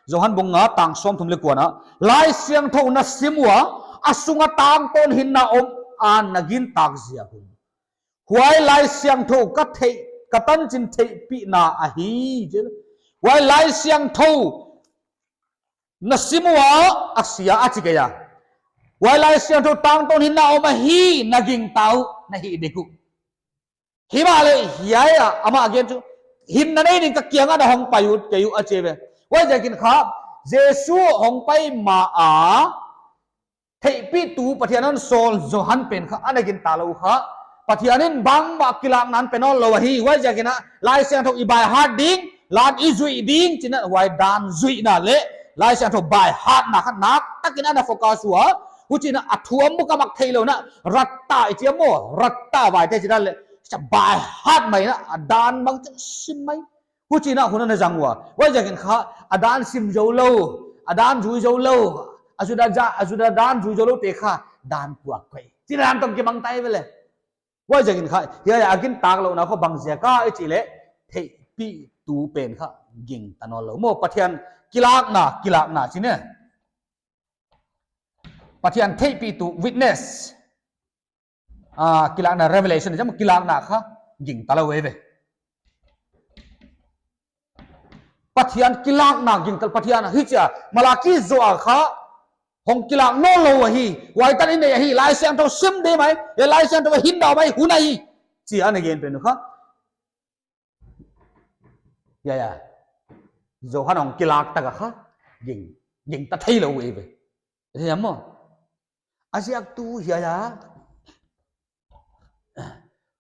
Johan bung nga tang sawm thum leh kua na, Laisiangthou na sim ua, a sung a tangtawn hinna om a na gintak ziak un. Huai Laisiangthou ka theih, ka tanchin theihpihna ahi. Huai Laisiangthou na sim ua a sia a chi kei a. Huai Laisiangthou tangtawn hinna om ahi na gingta uh, na hih dik uh. Himahleh hiai a, amah a gen chu, hinna nei ding ka kiang a na hongpai ut kei uh a chi ve. Huaiziakin kha, Jesu hongpai ma a, theihpihtu Pathian hon sawl Johan pen kha ana ginta lou kha, Pathian in bangmah kilakna hon pe nawnlou ahi. Huaiziakin a, Laisiangthou i by heart ding, lan i zuih ding, chi in a huai dan zuihna leh Laisiangthou by heartna kha naktak in ana focus ua. Huchi in a, a thu a mu ka mak theilou in a, ratta i chi a maw, ratta vaite chi dan leh, sa by heart mai in a, a dan bang chang sim mai. Huchiin a hun ana zang ua. Huaiziakin kha, a dan sim zou lou, a dan zui zou lou, a Juda za, a Juda dan zui zou loute kha, dan puak koih. Chih dan tawh kibang ta ei ve leh. Huaiziakin kha, hiai a gintaklouhna kha bang ziak a i chih leh, theihpihtu pen kha, gingta nawnlou. Maw Pathian kilakna, kilakna chi ne. Pathian theihpihtu witness. Ah, kilakna revelation, jam kilakna kha, gingta lou ei ve. Pathian kilakna gingta, Pathian hichia, Malaki zoh a kha, hong kilak nawnlou ahi, huai tan i nei ahi, Laisiangthou sim di mai, e Laisiangthou hin dau mai, hun ahi, chi ana gen pen uh kha. Ya, ya. Johan hong kilak tak a kha, ging, gingta theilou ei ve. Hiam maw? A ziak tu hiai a.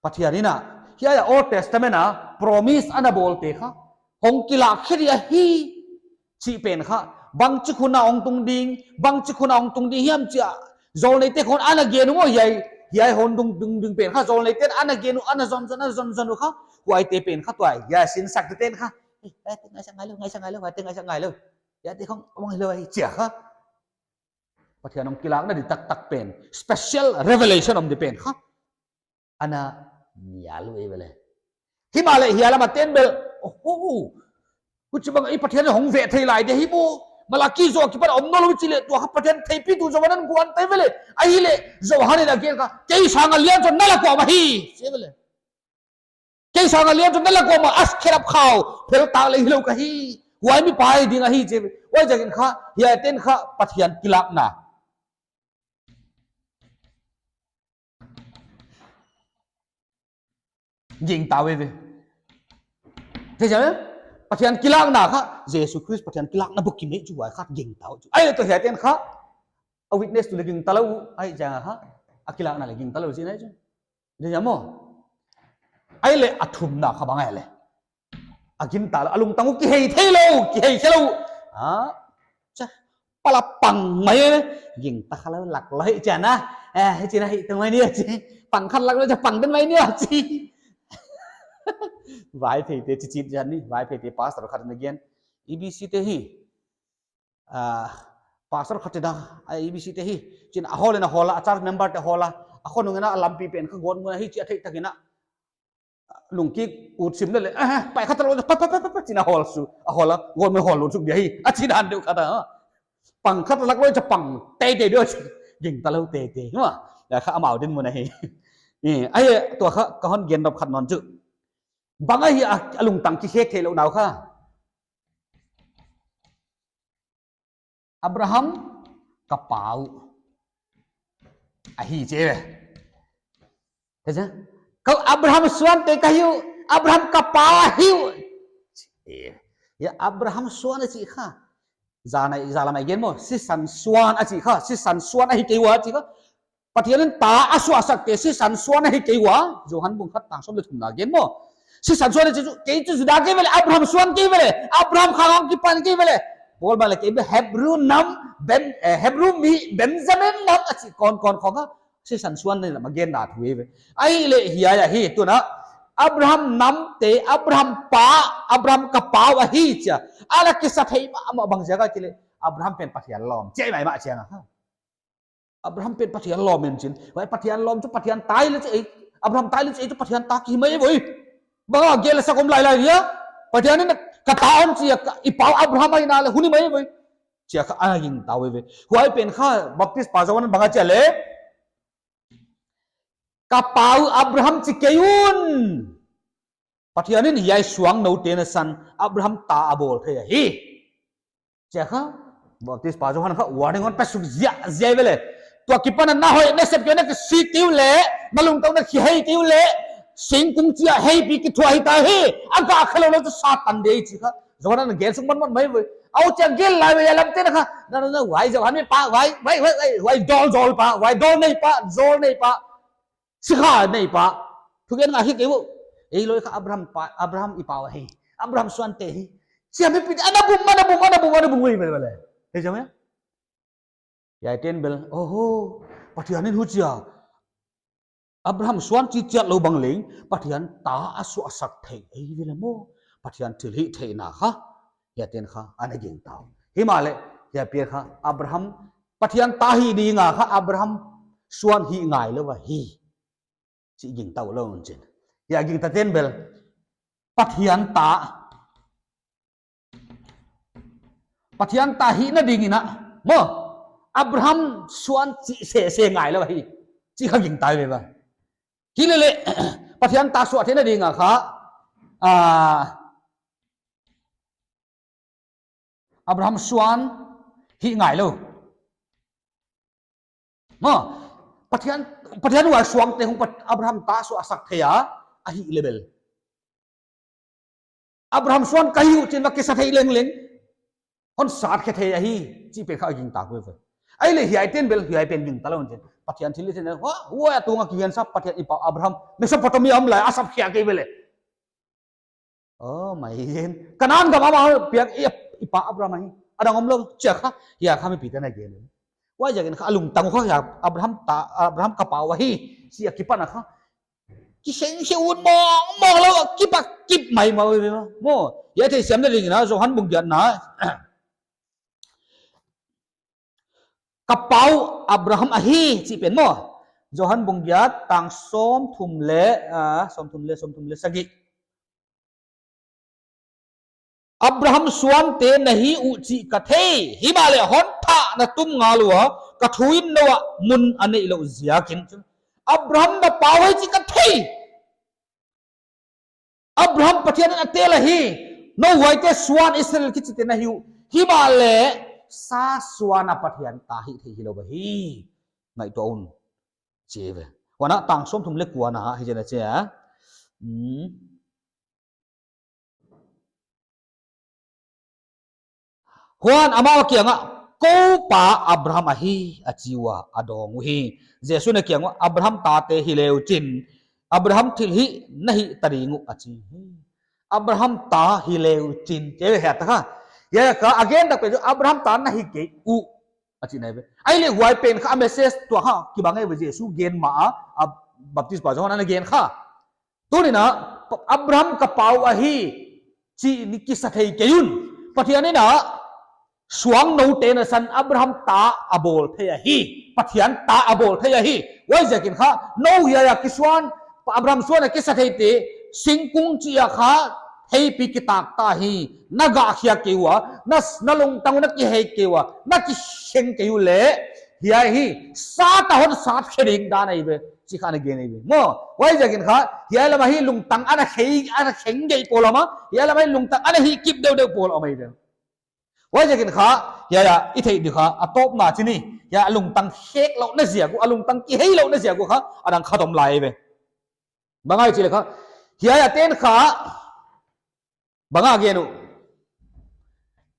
Pathian in a, hiai a Old Testament a, promise ana bawlte kha. Hong kilak khe di ahi, chih pen kha. Bangchi hun a hong tung ding, bangchi hun a hong tung ding hiam chia. Zawlneite khawng ana gen uh maw hiai, hiai hon tung, tung ding pen kha. Zawlneite'n ana gen uh, ana zon zon, ana zon zon uh kha. Huaite pen kha tuai, hiai sinsakte'n kha. Eh, huaite ngaihsak ngailou, ngaihsak ngailou, huaite ngaihsak ngailou. Hiaite khawng, hong hilou ahi chia kha. Pathian hong kilakna di taktak pen, special revelation om di pen kha. Ana nial uh ei ve leh. Himahleh hiai lam a te'n bel, oho. Huchibang ei Pathian hong veh thei lai di hi maw. Malaki zoh akipan om nawnlou chih leh tua kha Pathian theihpihtu Johan in guan ta ei ve leh. Ahihleh Johan in a gen kha, kei sanga lian zaw na la kuamah hi. Chi ei ve leh. Kei sanga lian zaw na la kuamah a khelap khau, phel tak leh hilou ka hi. Huai mi pa hi ding ahi chi ei ve. Huaiziakin kha, hiaite'n kha Pathian kilakna. Gingta uh ei ve. Thei ziak, Pathian kilakna kha, Jesu Khrist Pathian kilakna buk kimei chu huai kha gingta uh chu. Ahihleh tua hiaite'n kha, a witness tu leh gingta lou, ahi ziak a kha, a kilakna leh gingta lou chihna ahi chu. Thei ziak maw? Ahihleh a thumna kha bang ahia leh. A gingta lou, a lungtang uh kihei theilou, kihei khelou. Ha? Cha, pala pang mai, gingta khalou lak lou hi chia na. Eh, hi chi na hi tung mai ni chi. Pang khat lak lou chia pang den mai ni chi. Vaipheite chi chi chia ni, Vaipheite pastor khat in a gen. E B C te hi. Ah, pastor khat in a, ah, E B C te hi. Chin a hall in a hall a, a church member te hall a. A khonung in a lampi pen kha gawtmun a hi chia theih tak in a. Lungkik ut sim leh leh, eh, pai khat lou, pa, pa, pa, pa, pa, chi in a hall su, a hall a, gawtmun hall lou suk dia hi, a chi dan deuh khat a, ha. Pang khat lak lou chia pang, teitei deuh chi, gingta lou teitei, ha. Ya kha amau dinmun ahi. Eh, ahi, tua kha, ka hon gen dop khat nawn chu. Bang ahi a, a lungtang kikhek theilou nau kha. Abraham ka pa uh ahi chi ei ve. Thei ziak? Ka Abraham suante ka hi uh, Abraham ka pa ahi uh. Eh, ya Abraham suan a chih kha. Zan a, zan lam a i gen maw, sisan suan a chih kha, sisan suan ahi kei ua chih kha. Pathian in ta a suahsakte sisan suan ahi kei ua, Johan bung khat tang sawm leh thumna gen maw. Sisan suan ahi chu, kei chu Juda kei ve leh, Abraham suan kei ve leh, Abraham khang a kipan kei ve leh. Paul bang leh kei bel Hebrew nam, Ben, eh, Hebrew mi, Benjamin nam a chih kon kon khawng a. Sisan suan nei lam a genna thu ei ve. Ahihleh hiai ahi tuin a. Abraham namte, Abraham pa, Abraham ka pa uh ahi chia. A la kisa thei mahmah bang ziak a chih leh. Abraham pen Pathian lawm. Chia mai mah chiang a kha. Abraham pen Pathian lawm in chin. Huai Pathian lawm chu Pathian ta leh chu ei. Abraham ta leh chu ei chu Pathian ta ki mai voi. Bang a gel sak om lailai dia. Pathian in ka ta hon chia ka, i pa uh Abraham ahihna leh hun i mai voi. Chia kha ana gingta uh ei ve. Huai pen kha Baptist pa Johan in bang a chi a leh. Ka pa uh Abraham chi kei un. Pathian in hiai suang noute nasan Abraham ta a bawl thei ahi. Chia kha, Baptist pa Johan kha warning hon pe suk ziahziah ei ve leh. Tua kipan a na hoih na sep kei na kisik kei uleh, na lungtang na kihei kei uleh, singkung chia heipi kithuah hita hi, a gah khelou lou chu Satan di chih kha. Johan in gen suk mahmah mai voi. Huchia gel lai ve a lamte'n kha. Na, na, na, huai Johan mi pa, huai, huai, huai, huai, huai dawl zawl pa, huai dawl nei pa, zawl nei pa. Sikha nei pa. Thugen ngah hi kei uh. Ei loi kha Abraham pa, Abraham i pa uh ahi. Abraham suante hi. Chia mipi ana bum, ana bum, ana bum, ana bum, ui, ui, ui, ui. Thei ziak maw? Hiaite'n bel, oho, Pathian in huchia. Abraham suan chi chiat lou bang leng, Pathian ta a suahsak thei ei ve leh maw. Pathian thilhihtheihna kha, hiai ten kha ana gingta uh. Himahleh, hiai pen kha Abraham, Pathian ta hih ding a kha Abraham suan hih ngai lou ahi chih gingta uh lou un chin. Hiai gingta ten bel, Pathian ta, Pathian ta hihna ding in a, maw, Abraham suan chih sese ngai lou ahi chih kha gingta uh ve ua. Himahleh, Pathian ta suah theihna ding a kha, ah, Abraham suan hih ngai lou. Maw, Pathian, Pathian uai suangte hong Pat-, Abraham ta suah sak thei a, ahih leh bel, Abraham suan ka hi uh chi'n va kisa thei lengleng, hon sat khe thei ahi chih pen kha a gingta uh ve. Ahihleh hiai ten bel, hiai pen gingta lou un chin. Pathian thilhihtheihna, hua, hua a tunga kigen sa Pathian i pa Abraham, Mesopotamia om lai a sap khia kei ve leh. Oh, mai zen. Kanan gam a mah piak i, i pa Abraham ahi. A dang om lou chia kha, hiai kha mipite'n a gen. Huaiziakin kha a lungtang uh kha, hiai Abraham ta, Abraham ka pa uh ahi, chih a kipan a kha. Kiseng se un mong, mong lou, kip a kip maimah uh ve maw. Hiai theihsiamna ding in a, Johan bung giatna. Ka pa uh Abraham ahi, chih pen maw. Johan bung giat tang sawmthum leh, ah, sawmthum leh, sawmthum leh sagih. Abraham suante na hi uh chih ka thei, himahleh hon thah na tum ngal ua, ka thu in nou ah mun a neih louh ziakin. Abraham na pa uh ahi chih ka thei. Abraham Pathian in a tel ahi, nou huaite suan Israel kichite na hi uh, himahleh sa suan a Pathian ta hih theih hilou ahi. Ngaihtuah un. Chi ve. Huan a tang sawmthum leh kuana, hichi'n a chi a. Hmm. Huan amau kiangah, kou pa Abraham ahi, a chi ua, a dawng uhi. Jesu'n a kiang uah, Abraham tate hi leu chin, Abraham thilhih na hih ta ding uh, a chi hi. Abraham ta hi leu chin, chi ve hia ta kha. Hiai kha, a gen tak pen chu Abraham ta na hi kei uh, a chihna ve. Ahihleh huai pen kha, a message tua kha, kibang e ve Jesu gen ma a, a baptisma Johan ana gen kha. Tuni'n a, Abraham ka pa uh ahi, chih in kisa thei kei un. Pathian in a, suang noute nasan Abraham ta a bawl thei ahi. Pathian ta a bawl thei ahi. Huaiziakin kha, nou hiai a kisuan, Abraham suan a kisa theite, singkung chih a kha, theipi kitak ta hi. Na gah khia kei ua, na, na lungtang uh na kihei kei ua, na kiseng kei uleh, hiai hi, sat a hon sat khe ding dan ahi ve. Chih kha ana gen ahi ve. Maw, huaiziakin kha, hiai lam a hi lungtang ana khei, ana kheng gei polam a, hiai lam a hi lungtang ana hih kip deuhdeuh polam ahi ve. Huaiziakin kha, hiai a, i theih di kha, a tawpna chi ni, hiai a lungtang khek louhna ziak uh, a lungtang kihei louhna ziak uh kha, a dang khat om lai ve. Bang ahia chih leh kha, hiai a ten kha, bang a gen uh.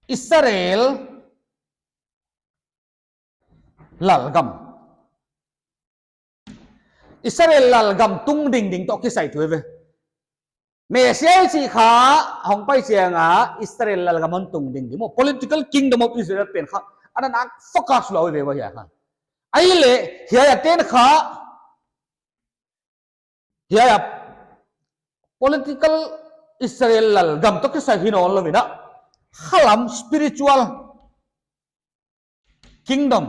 Israel lalgam. Israel lalgam tung ding ding toh kisai thu ve. Messiah chih kha hong pai chiang a Israel lalgam hon tung ding ding maw. Political kingdom of Israel pen kha. Ana nak focus lou ve maw hiai kha. Ahihleh, hiai a ten kha. Hiai a political Israel lalgam toh kisai hi nawn lou in a. Khalam spiritual kingdom.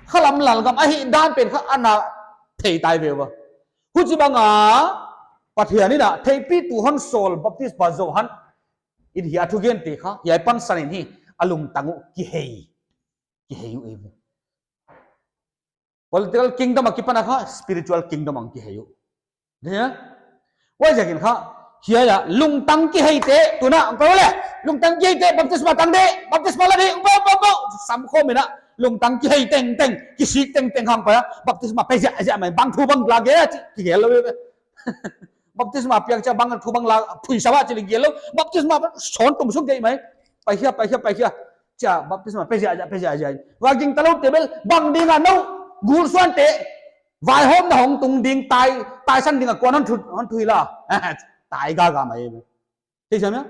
Khalam lalgam ahih dan pen kha ana thei tai ve ua. Huchibang a Pathian in a theipitu hon sawl baptisma Johan in hiai a thugente kha, hiai pansan in hi a lungtang uh kihei. Kihei uh e ve. Political kingdom a kipan a kha, spiritual kingdom a kihei uh. Dia? Huaiziakin kha, hiai a, lungtang kiheite, tuna, ang pau le, lungtang kiheite, baptisma tang de, baptisma la de, ang pau, pau, pau, sam khawm in a, lungtang kihei tengteng, kisik tengteng hang pa, baptisma pe ziahziah mai, bang thu bang la ge, chi, kigel lou ve. Baptisma piak chiang bang thu bang la, phuisa ba chi le gel lou, baptisma ba, son tum suk gei mai, pai hia, pai hia, pai hia. Chia, baptisma pe ziahziah, pe ziahziah. Huai gingta loute bel, bang ding a nou, gul suante, vaihawmna hong tung ding tai, taisan ding a kuan hon thu, hon thu hi la. Tai gaga mai. Thei sa mia?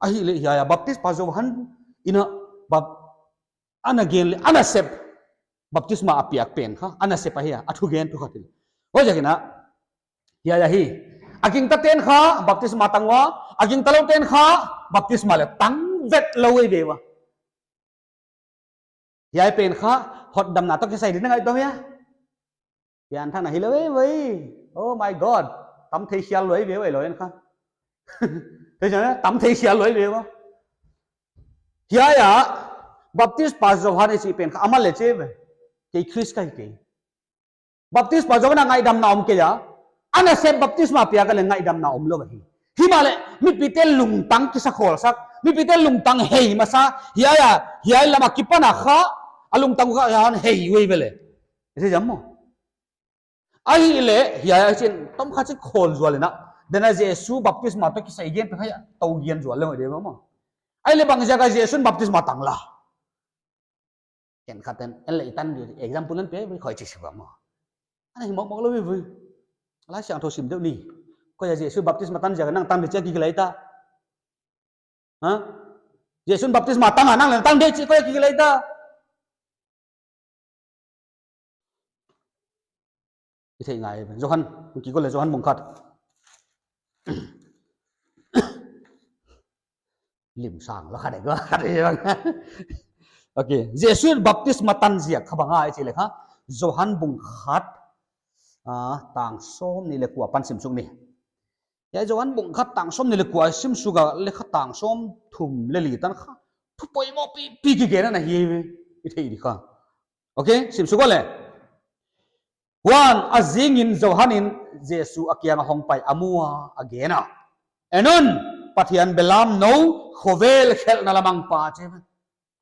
Ahihleh hiai a, baptisma Johan in a, bap-, ana gen leh, ana sep. Baptisma a piak pen kha, ana sep ahi a, a thugen thu khat hi. Huaiziakin a, hiai a hi, A gingta ten kha baptisma tang ua, a gingta lou ten kha baptisma leng tang vet lou ei ve ua. Hiai pen kha hotdamna toh kisai ding na ngaihtuah hia? Pianthakna hilou ei ve. Oh my God. Tam thei khial lou ei ve, ei lou en kha. Thei sa, tam thei khial lou ei ve ua. Hiai a, baptisma Johan i chih pen kha amah leng chi ve. Kei Khrist ka hi kei. Baptisma Johan a ngaihdamna om kei a. A nasep baptisma piak a leng ngaihdamna omlou ahi. Himahleh, mipite lungtang kisakholsak, mipite lungtang hei masa, hiai a, hiai lam a kipan a kha, a lungtang kha hon hei uh ei ve leh. I thei zam maw? Ahihleh, hiai a chin, tom kha chi khol zual in a. Dena Jesu baptisma toh kisai gen pe kha ia, tou gen zual leng ei ve maw. Ahihleh bangziak a Jesu'n baptisma tang la. Ken khat ten, en leh i tan di, example en pe, khoi chik si ua maw. Ana hi mawkmawk lou ve. Laisiangthou sim deuh ni. Koi a Jesu baptisma tan ziak a nang tan di chi a kigilou ta. Ha? Jesu'n baptisma tang a nang leng tan di chi koi a kigilou ta. I thei ngai, Johan, kigol leh Johan bung khat. Lim sang lou khat deuh, khat deuh bang. Okay, Jesu'n baptisma tan ziak kha bang ahia i chih leh kha, Johan bung khat, ah, tang sawmnih leh kua pan sim suk ni. Hiai Johan bung khat tang sawmnih leh kua sim suk a leh kha tang sawmthum leh li tan kha. Thu poimoh pipi kigen ana hi ve. I thei di kha. Okay, sim suk leh. Huan a zingin Johan in Jesu a kiang a hongpai a mu a, a gen a. En un, Pathian belamnou khovel khelhna lamang pa chi.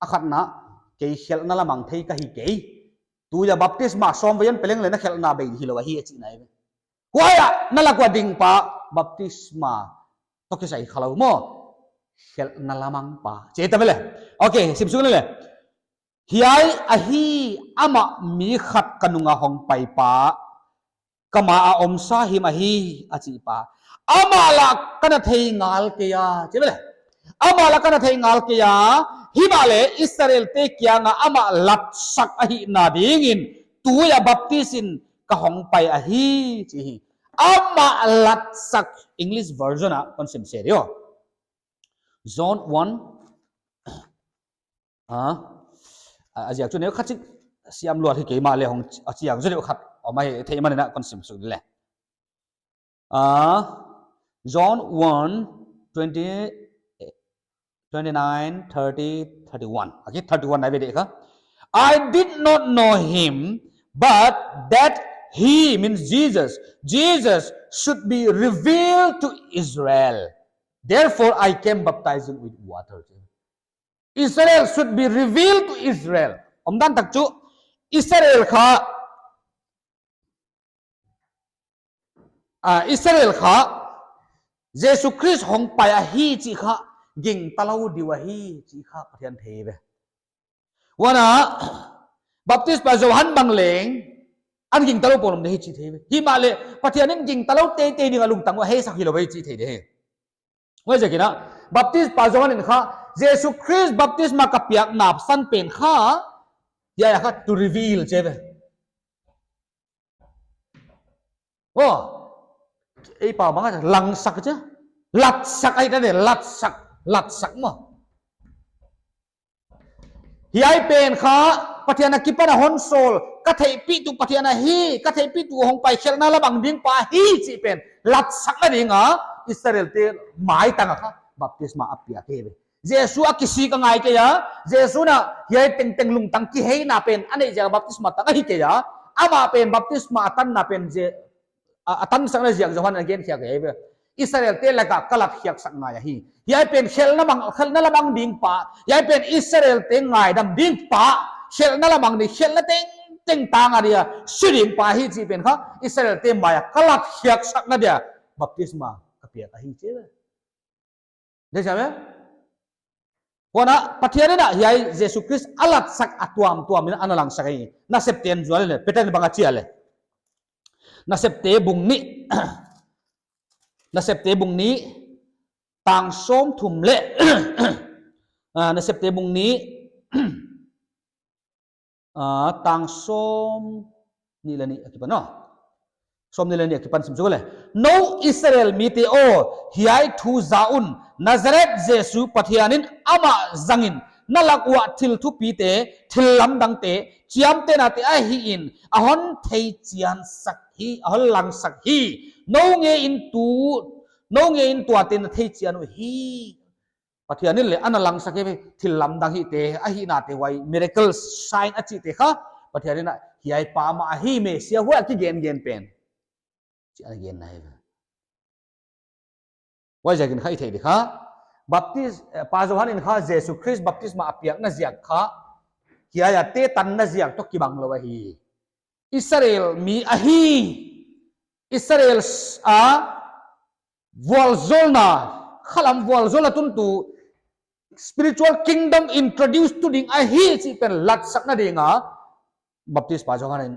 A khatna, kei khelhna lamang thei ka hi kei. Tui a baptisma sawm vei hon pe leng leh na khelhna bei hilou ahi a chihna ei ve. Huai a, na lak ua ding pa, baptisma toh kisai kha lou maw. Khelhna lamang pa. Chi ta ve leh. Okay, sim suk leh. Hiai ahi amah mi khat ka nung a hongpai pa, ka ma a om sahim ahi, a chih pa. Amah lah ka na thei ngal kei a, chi ve leh. Amah lah ka na thei ngal kei a, himahleh Israelte kiang a amah latsak ahihna dingin, tui a baptis in ka hongpai ahi, chi hi. Amah latsak, English version a kon sim se di aw. John one, Ah, a, a ziak chu neu khat chik siam luat hi kei mahleh hong a chiang zaw deuh khat om ahi thei manin a kon sim suk leh. Ah, John one, twenty, twenty-nine, thirty, thirty-one. Okay, thirty-one na ve di kha. I did not know him, but that he, means Jesus, Jesus should be revealed to Israel. Therefore, I came baptizing with water. Israel should be revealed to Israel. Omdan tak chu Israel kha, ah, Israel kha Jesu Khrist hongpai ahi chih kha gingta lou di uh ahi chih kha Pathian thei ve. Huan a, baptisma Johan bang leng, an gingta lou pon om di hi chih thei ve. Himahleh, Pathian in gingta lou teitei ding a lungtang uh a heisak hilou ve chih thei di hi. Huaiziakin a, baptisma Johan in kha, Jesu Khrist baptisma ka piakna san pen kha, hiai a kha to reveal chi ve. Oh, ei pa bang a langsak chi. Latsak ahihna di, latsak, latsak maw. Hiai pen kha, Pathian a kipan a hon sawl, ka theihpih tuh Pathian ahi, ka theihpih tuh hongpai khelhna lamang ding pa ahi chih pen, latsakna ding a, Israelte maitang a kha, baptisma a piak hi ve. Jesu a kisik a ngai kei a, Jesu'n a hiai tengteng lungtang kiheina pen, a neih ziak a baptisma tang ahi kei a, amah pen baptisma a tanna pen Je-, a, a tansakna ziak Johan in a gen khiak ahi ve. Israelte lak a ka lat khiaksak ngai ahi. Hiai pen khelhna mang, khelhna lamang ding pa, hiai pen Israelte ngaidam ding pa, khelhna lamang ni khelhna tengteng tang a dia, si ding pa hi chih pen kha, Israelte mai a ka lat khiaksakna dia, baptisma ka piak ahi chi ve. Dei sa me? Huan a, Pathian in a hiai Jesu Khrist a latsak a tuamtuam in ana langsak hi. Nasepte zual leh, Peter in bang a chi a leh. Nasepte bung nih, Nasepte bung nih, tang sawmthum leh, ah, Nasepte bung nih, Ah, tang sawmnih leh nih akipan aw. Sawmnih leh nih akipan sim chu le. Nou Israel mite aw, hiai thu za un, Nazareth Jesu Pathianin amah zangin, na lak uah thil thupite, thil lamdangte, chiamtehnate ahihin, a hon theichiansak hi, a hon langsak hi. Nou ngeiin tu, nou ngeiin tuate na theichian uhi. Pathianin le ana langsak hi, thil lamdang hihte, ahihnate huai, miracle, sign a chihte kha, Pathianin a hiai pa mah ahi, Messia huai a kigengen pen. Chi ana gen nai ve. Huaiziakin kha i theih di kha. Baptis, eh, Pa Johan in kha Jesu Khrist baptisma a piakna ziak kha, hiai a te tanna ziak toh kibang lou ahi. Israel mi ahi. Israel s-, a vualzawlna, khalam vualzawlna tuntu spiritual kingdom introduce tu ding ahi chih pen latsakna dinga Baptist Pa Johan in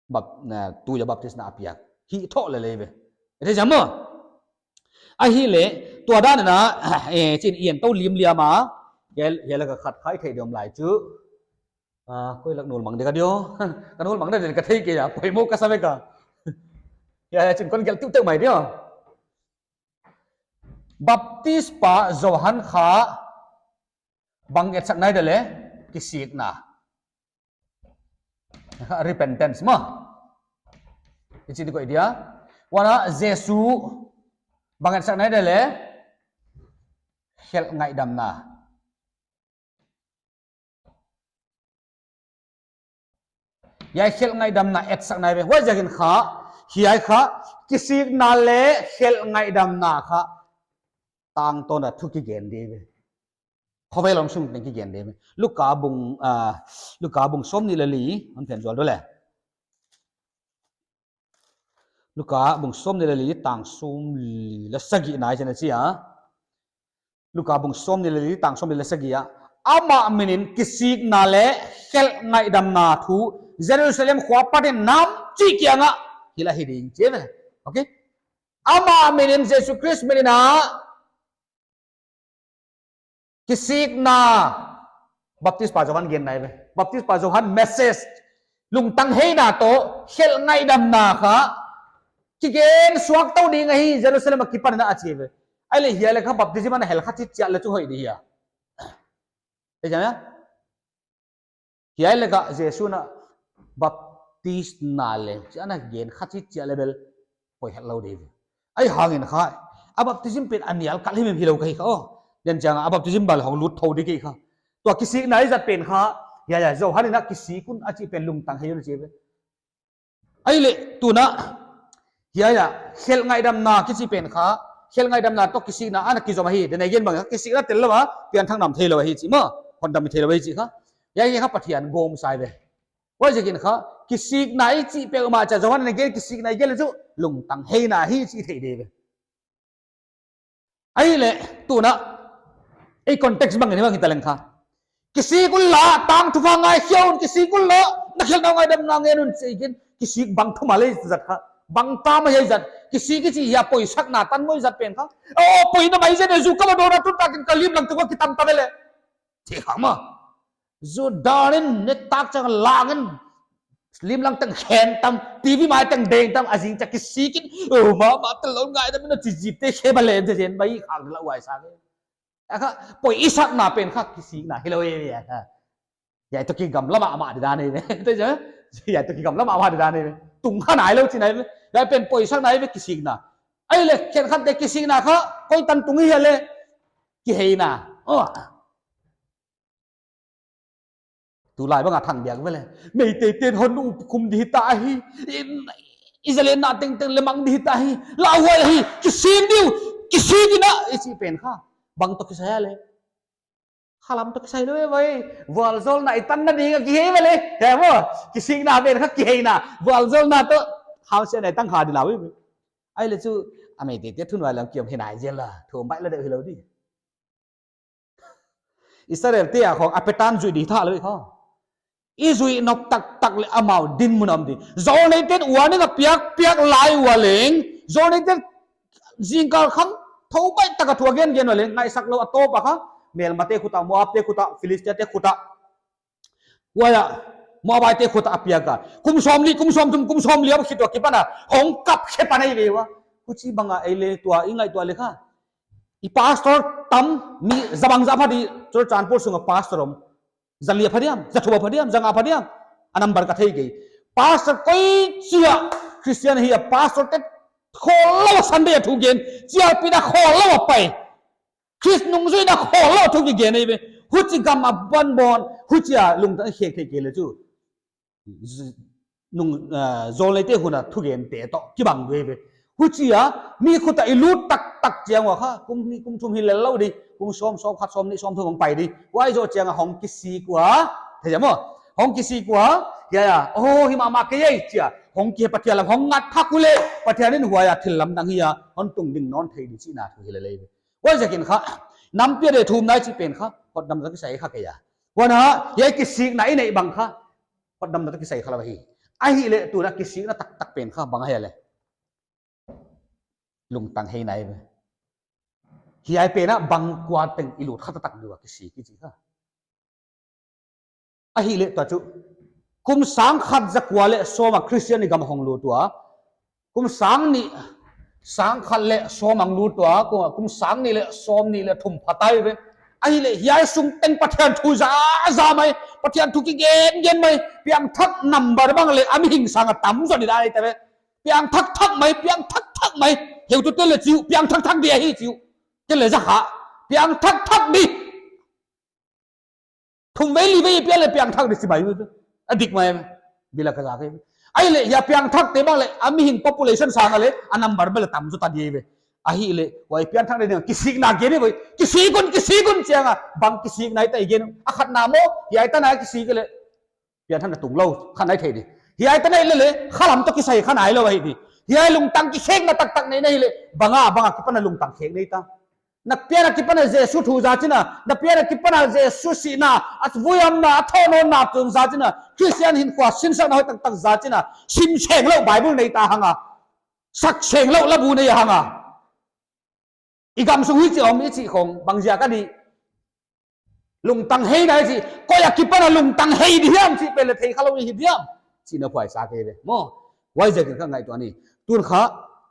bap-, na, tui a baptisma a piak hi tho lele ve. I thei ziam maw? Ahihleh, tua dan in a, eh, chin i en tou limliam a, hiai, hiai laka khat kha i theih di om lai chu. Ah, koi lak nul mang di ka dio. Ka nul mang di ka thei kei a, poimoh ka sa ve ka. Hiai, hiai chin kon gelh tuhteuh mai dio. Baptist Pa Johan kha bang etsak nai di le, kisikna. Repentance maw. I chi di koih dia. Huan a Jesu bang etsak nai di le, khelh ngaihdamna. Hiai khelh ngaihdamna etsak nai ve. Huaiziakin kha, hiai kha, kisikna leh khelh ngaihdamna kha tangtawn a thu kigen di ve. Khovel hong sung teng kigen di ve. Luka bung, ah, Luka bung sawmnih leh li, hon phen zual di le. Luka bung sawmnih leh li, tang sawmli leh sagih nai chana chi a. Luka bung sawmnih leh li, tang sawmli leh sagih a. Amah minin kisikna leh khelh ngaihdamna thu Jerusalem khua apatin nam chih kiangah hilh ahi ding chi ve. Okay? Amah minin, Jesu Khrist minin a kisikna, Baptist Pa Johan gen nai ve. Baptist Pa Johan message, lungtang heina toh khelh ngaihdamna kha kigen suak tou ding ahi Jerusalem akipan in a chi ve. Ahihleh hiai leh kha baptism ana hel kha chih chiah le chu hoih di hia. Ei jana? Hiai laka Jesu na baptisma leh, chi ana gen kha chih chiah le bel, poi het lou di ve. Ahihhangin kha, a baptism pen a nial kal himhim hilou ka hi kha, oh. Den chiang a baptism bel hong lut thou di kei kha. Tua kisikna i zat pen kha, hiai, hiai, Johan in a kisik un a chih pen lungtang hei un a chi ve. Ahihleh, tuna, hiai a, khelh ngaihdamna kichi pen kha, khelh ngaihdamna toh kisikna ana kizom ahi, den a gen bang kha, kisikna tel lou a, pianthak nam theilou ahi chi maw, hondam theilou ahi chi kha. Hiai kha Pathian gawmsa ve. Huaiziakin kha, kisikna i chih peuhmah cha Johan in a gen kisikna i gen le chu, lungtang heina hi chih theih di ve. Ahihleh, tuna, ei context bang ni bang hita leng kha. Kisik unla, tangthupha ngaikhia un, kisik unla, na khelhna ngaihdamna ngen un, chi ken, kisik bang thu mah leh zat kha. Bang ta mah hiai zat, kisik kichi hia poisakna tan maw i zat pen kha. Oh, poina mai zen e, zu ka ma dona tun takin ka lim lang tu ka kitam ta ve le. Chi kha maw. Zu dan in, ne tak chang lang in, lim lang teng khen tam, T V mai teng deng tam, a zing cha kisik in, oh, ma, ma, tel lou ngaihdam in a chi zip te khe ba len te zen bai khang la uai sa ve. A kha, poi i sakna pen kha kisikna hilou e ve a kha. Hiai toh kigamla mahmah di dan e ve. Te ja, hiai toh kigamla mahmah di dan e ve. Tung kha nai lou chi nai ve. Hiai pen poisakna e ve kisikna. Ahihleh, khenkhat te kisikna kha, koi tan tung hia le, kiheina. Oh. Tulai bang a thang biak ve le. Meiteite'n hon upkhum di hita hi. Israel na tengteng leh mang di hita hi. Lauhuai hi. Kisik di uh. Kisik in a. I chih pen kha. Bang toh kisai a le. Khalam toh kisai lou e vai. Vualzawlna i tanna ding a kihei ve le. He maw. Kisikna pen kha kiheina. Vualzawlna toh. Khausia na i tang kha di lau e. Ahihleh chu. A meiteite thunuai lam kiom hi nai zel a. Thum bai la deuh hilou di. Israel te a khong a pattern zuih di tha lou i kha. I zuih nop taktak leh amau dinmun om di. Zawlneite'n warning a piak, piak lai ua leng. Zawlneite'n zingkal khang thou bai taka thu a gen gen ua leng. Ngaihsak lou a tawp a kha. Melmate khut ah, Moabte khut ah, Philistia te khut ah. Huai a, Moabite khut ah a piak a. Kum sawmnih, kum sawmthum, kum sawmli a khit ua kipan a hong kap khe pan ahi ve ua. Huchibang a ei leh tua, i ngaihtuah leh kha. I pastor tam, mi za bangzah pha di, Churachandpur sung a pastor om. Za li a pha diam, za thum a pha diam, za nga a pha diam. A number ka thei kei. Pastor koi chia, Christian hi a pastor te khollou a Sunday a thugen, chialpihna khollou a pai. Khrist nungzuihna khollou a thu kigen ahi ve. Huchi gam a banban, huchia lungtang khek thei kei leh chu. Z-, nung, ah, zawlneite hun a thugente toh kibang ve ve. Huchia, mi khut a i lut taktak chiang ua kha, kum nih kum thum hi lel lou di, kum sawm, sawmkhat, sawmnih, sawmthum hong pai di. Huai zoh chiang a hong kisik ua, thei maw? Hong kisik ua, hiai a, oh, hi mahmah kei ei chia, hong ki Pathian lam hong ngat thak uleh, Pathian in huai a thil lamdang hi a, hon tung ding nawn thei di chihna thu hi lel ahi ve. Huaiziakin kha, nampi a deih thumna i chih pen kha, hotdamna kisai kha kei a. Huan a, hiai kisikna i neih bang kha, hotdamna kisai kha lou hi. Ahihleh tuna kisikna taktak pen kha, bang ahia leh. Lungtang heina ahi ve. Hiai pen a bang kua teng i lut kha taktak di ua kisik i chih kha. Ahihleh tua chu, kum sangkhat zakua leh sawm a Christian i gam hong lut ua, kum sangnih, sangkhat leh sawm a lut ua, kum, kum sangnih leh sawmnih leh thum pha ta ahi ve. Ahihleh hiai sung teng Pathian thu za, za mai, Pathian thu kigen, gen mai, piangthak number bang leh a mihing sang a tam zaw di dan ahi ta ve. Piangthak thak mai, piangthak thak mai, heutute leh chi uh, piangthak thak di ahi chi uh. Kei leh za kha, piangthak thak di. Thum vei li vei pian leh piangthak di si mai ve. A dik mai ve. Bila ka za kei. Ahihleh hiai piangthakte bang leh, a mihing population sang a leh, a number bel tam zaw ta di ve. Ahihleh, huai piangthak di ding, kisikna gen ve. Kisik un, kisik un chiang a, bang kisikna i ta i gen. A khatna maw, hiai tan a kisik leh. Piangthakna tung lou, kha nai thei di. Hiai tan a i leh leh, khalam toh kisai kha nai lou ahi di. Hiai lungtang kikhekna taktak nei na hileh, bang a, bang a kipan a lungtang khek nei ta. Na pian a kipan a Jesu thu za chihna, na pian a kipan a Jesu sihna, a vuiamna, a thounawnna tung za chihna, Christian hinkhua sinsakna hoih taktak za chihna, sim seng lou Bible nei ta hang a, sak seng lou labu nei hang a. I gam sung hi chi om i chih khong, bang ziak a di. Lungtang heina i chih, koi a kipan a lungtang hei di hiam chih pen leh thei kha lou i hi diam. Chihna huai sa kei ve. Maw, huaiziakin ka ngaihtuah ni. Tun kha,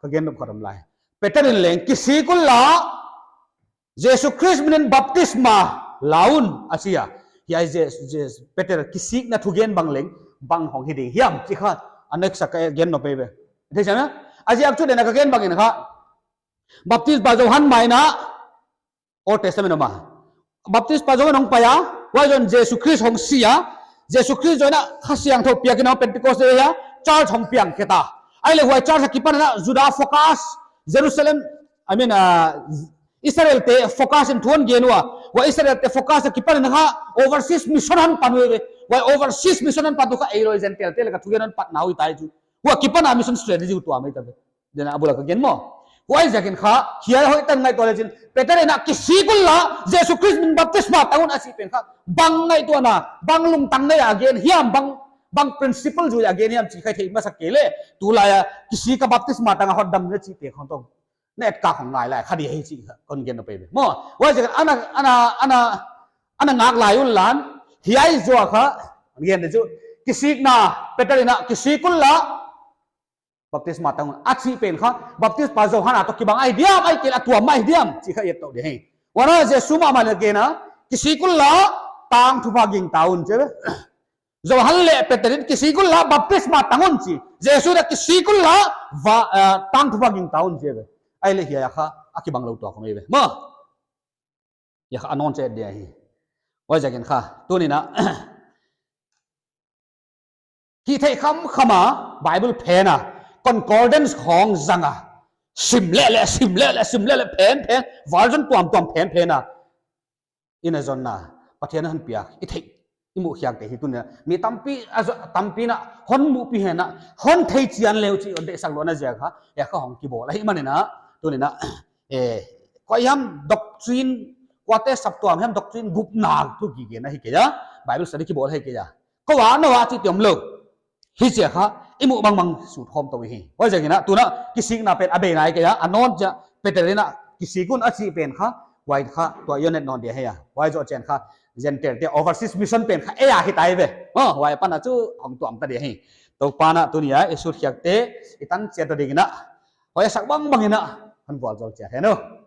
ka gen nop khat om lai. Peter in leng, kisik un la, Jesu Khrist min in baptisma la un, a chi a. Hiai Je-, Je-, Peter kisikna thugen bang leng, bang hong hi ding hiam, chih kha, a next a ka gen nop ei ve. Thei chiang a? A ziak chu den a ka gen bangin kha. Baptisma Johan mai in a, Old Testament a om a. Baptisma Johan hong pai a, huai zoh in Jesu Khrist hong si a, Jesu Khrist zoh in a Kha Siangthou piak in a Pentecost day a, church hong piang khe ta. Ahihleh huai church a kipan in a Judah focus, Jerusalem, I mean, uh, Israel te focus in thu hon gen ua. Huai Israel te focus a kipan in a kha overseas mission hon pan uh ve. Huai overseas mission hon pan uh kha ei loi Gentile te lak a thugen hon patna uh ahi ta chu. Huai kipan a mission strategy uh tua mai ta ve. Den a bul a ka gen maw. Huaiziakin kha, hiai hoihtak ngaihtuah leh chin, Peter in a kisik un la, Jesu Khrist min baptisma tang un a chih pen kha, bang ngaihtuahna, bang lungtang nei a gen hiam, bang, bang principle zui a gen hiam chih kha i theih masak kei leh, tulai a, kisik a baptisma tang a hotdamna chih pen khong toh. Net ka khong ngai lai, kha di hi chih kha, kon gen nop ei ve. Maw, huaiziakin ana, ana, ana, ana ngak lai un lan, hiai zoh kha, gen di chu, kisikna, Peter in a kisik un la, baptisma tang un. A chih pen kha, baptisma Johan a toh kibang ahi diam, ahihkeileh a tuam mah ahi diam, chih kha i et tou di hi. Huan a Jesu mahmah in a gen a, kisik un la, tangthupha gingta un chi ve. Johan leh Peter in kisik un la, baptisma tang un chi. Jesu in a kisik un la, va, eh, tangthupha gingta un chi ve. Ahihleh hiai a kha, a kibang lou tua khong ei ve. Maw. Hiai kha a nawn chet di ahi. Huaiziakin kha, tuni in a, kithei khamkham a, Bible phen a, concordance khong zang a, sim leh leh, sim leh leh, sim leh leh, phen phen, version tuamtuam phen phen a, i na zonna, Pathian hon piak, i theih, i muh khiak te hi tuni in a, mi tampi, a zo-, tampi in a, hon muhpih hen a, hon thei chian leh uh chih, hon deihsak louhna ziak kha, hiai kha hong kibawl ahihman in a, tuni in a, eh, koi hiam doctrine, kuate saptuam hiam doctrine gupna thu kigen ahi kei a, Bible study kibawl ahi kei a. Kou a nou a chihte om lou. Hichia kha, i muh bangbang sut khawm tou hi. Huaiziakin a, tuna, kisikna pen a bei nai kei a, a nawn chia, Peter in a, kisik un a chih pen kha, huai kha, tua i et nawn di ahi a. Huai zoh chiang kha, Gentile te overseas mission pen kha ei a hi tai ve. Maw, huai apan a chu hong tuam ta di hi. Toupa'n a tuni a i sutkhiakte i tan chiat ding in a, huai a sak bangbang in a, hon vualzawl chiat hen aw.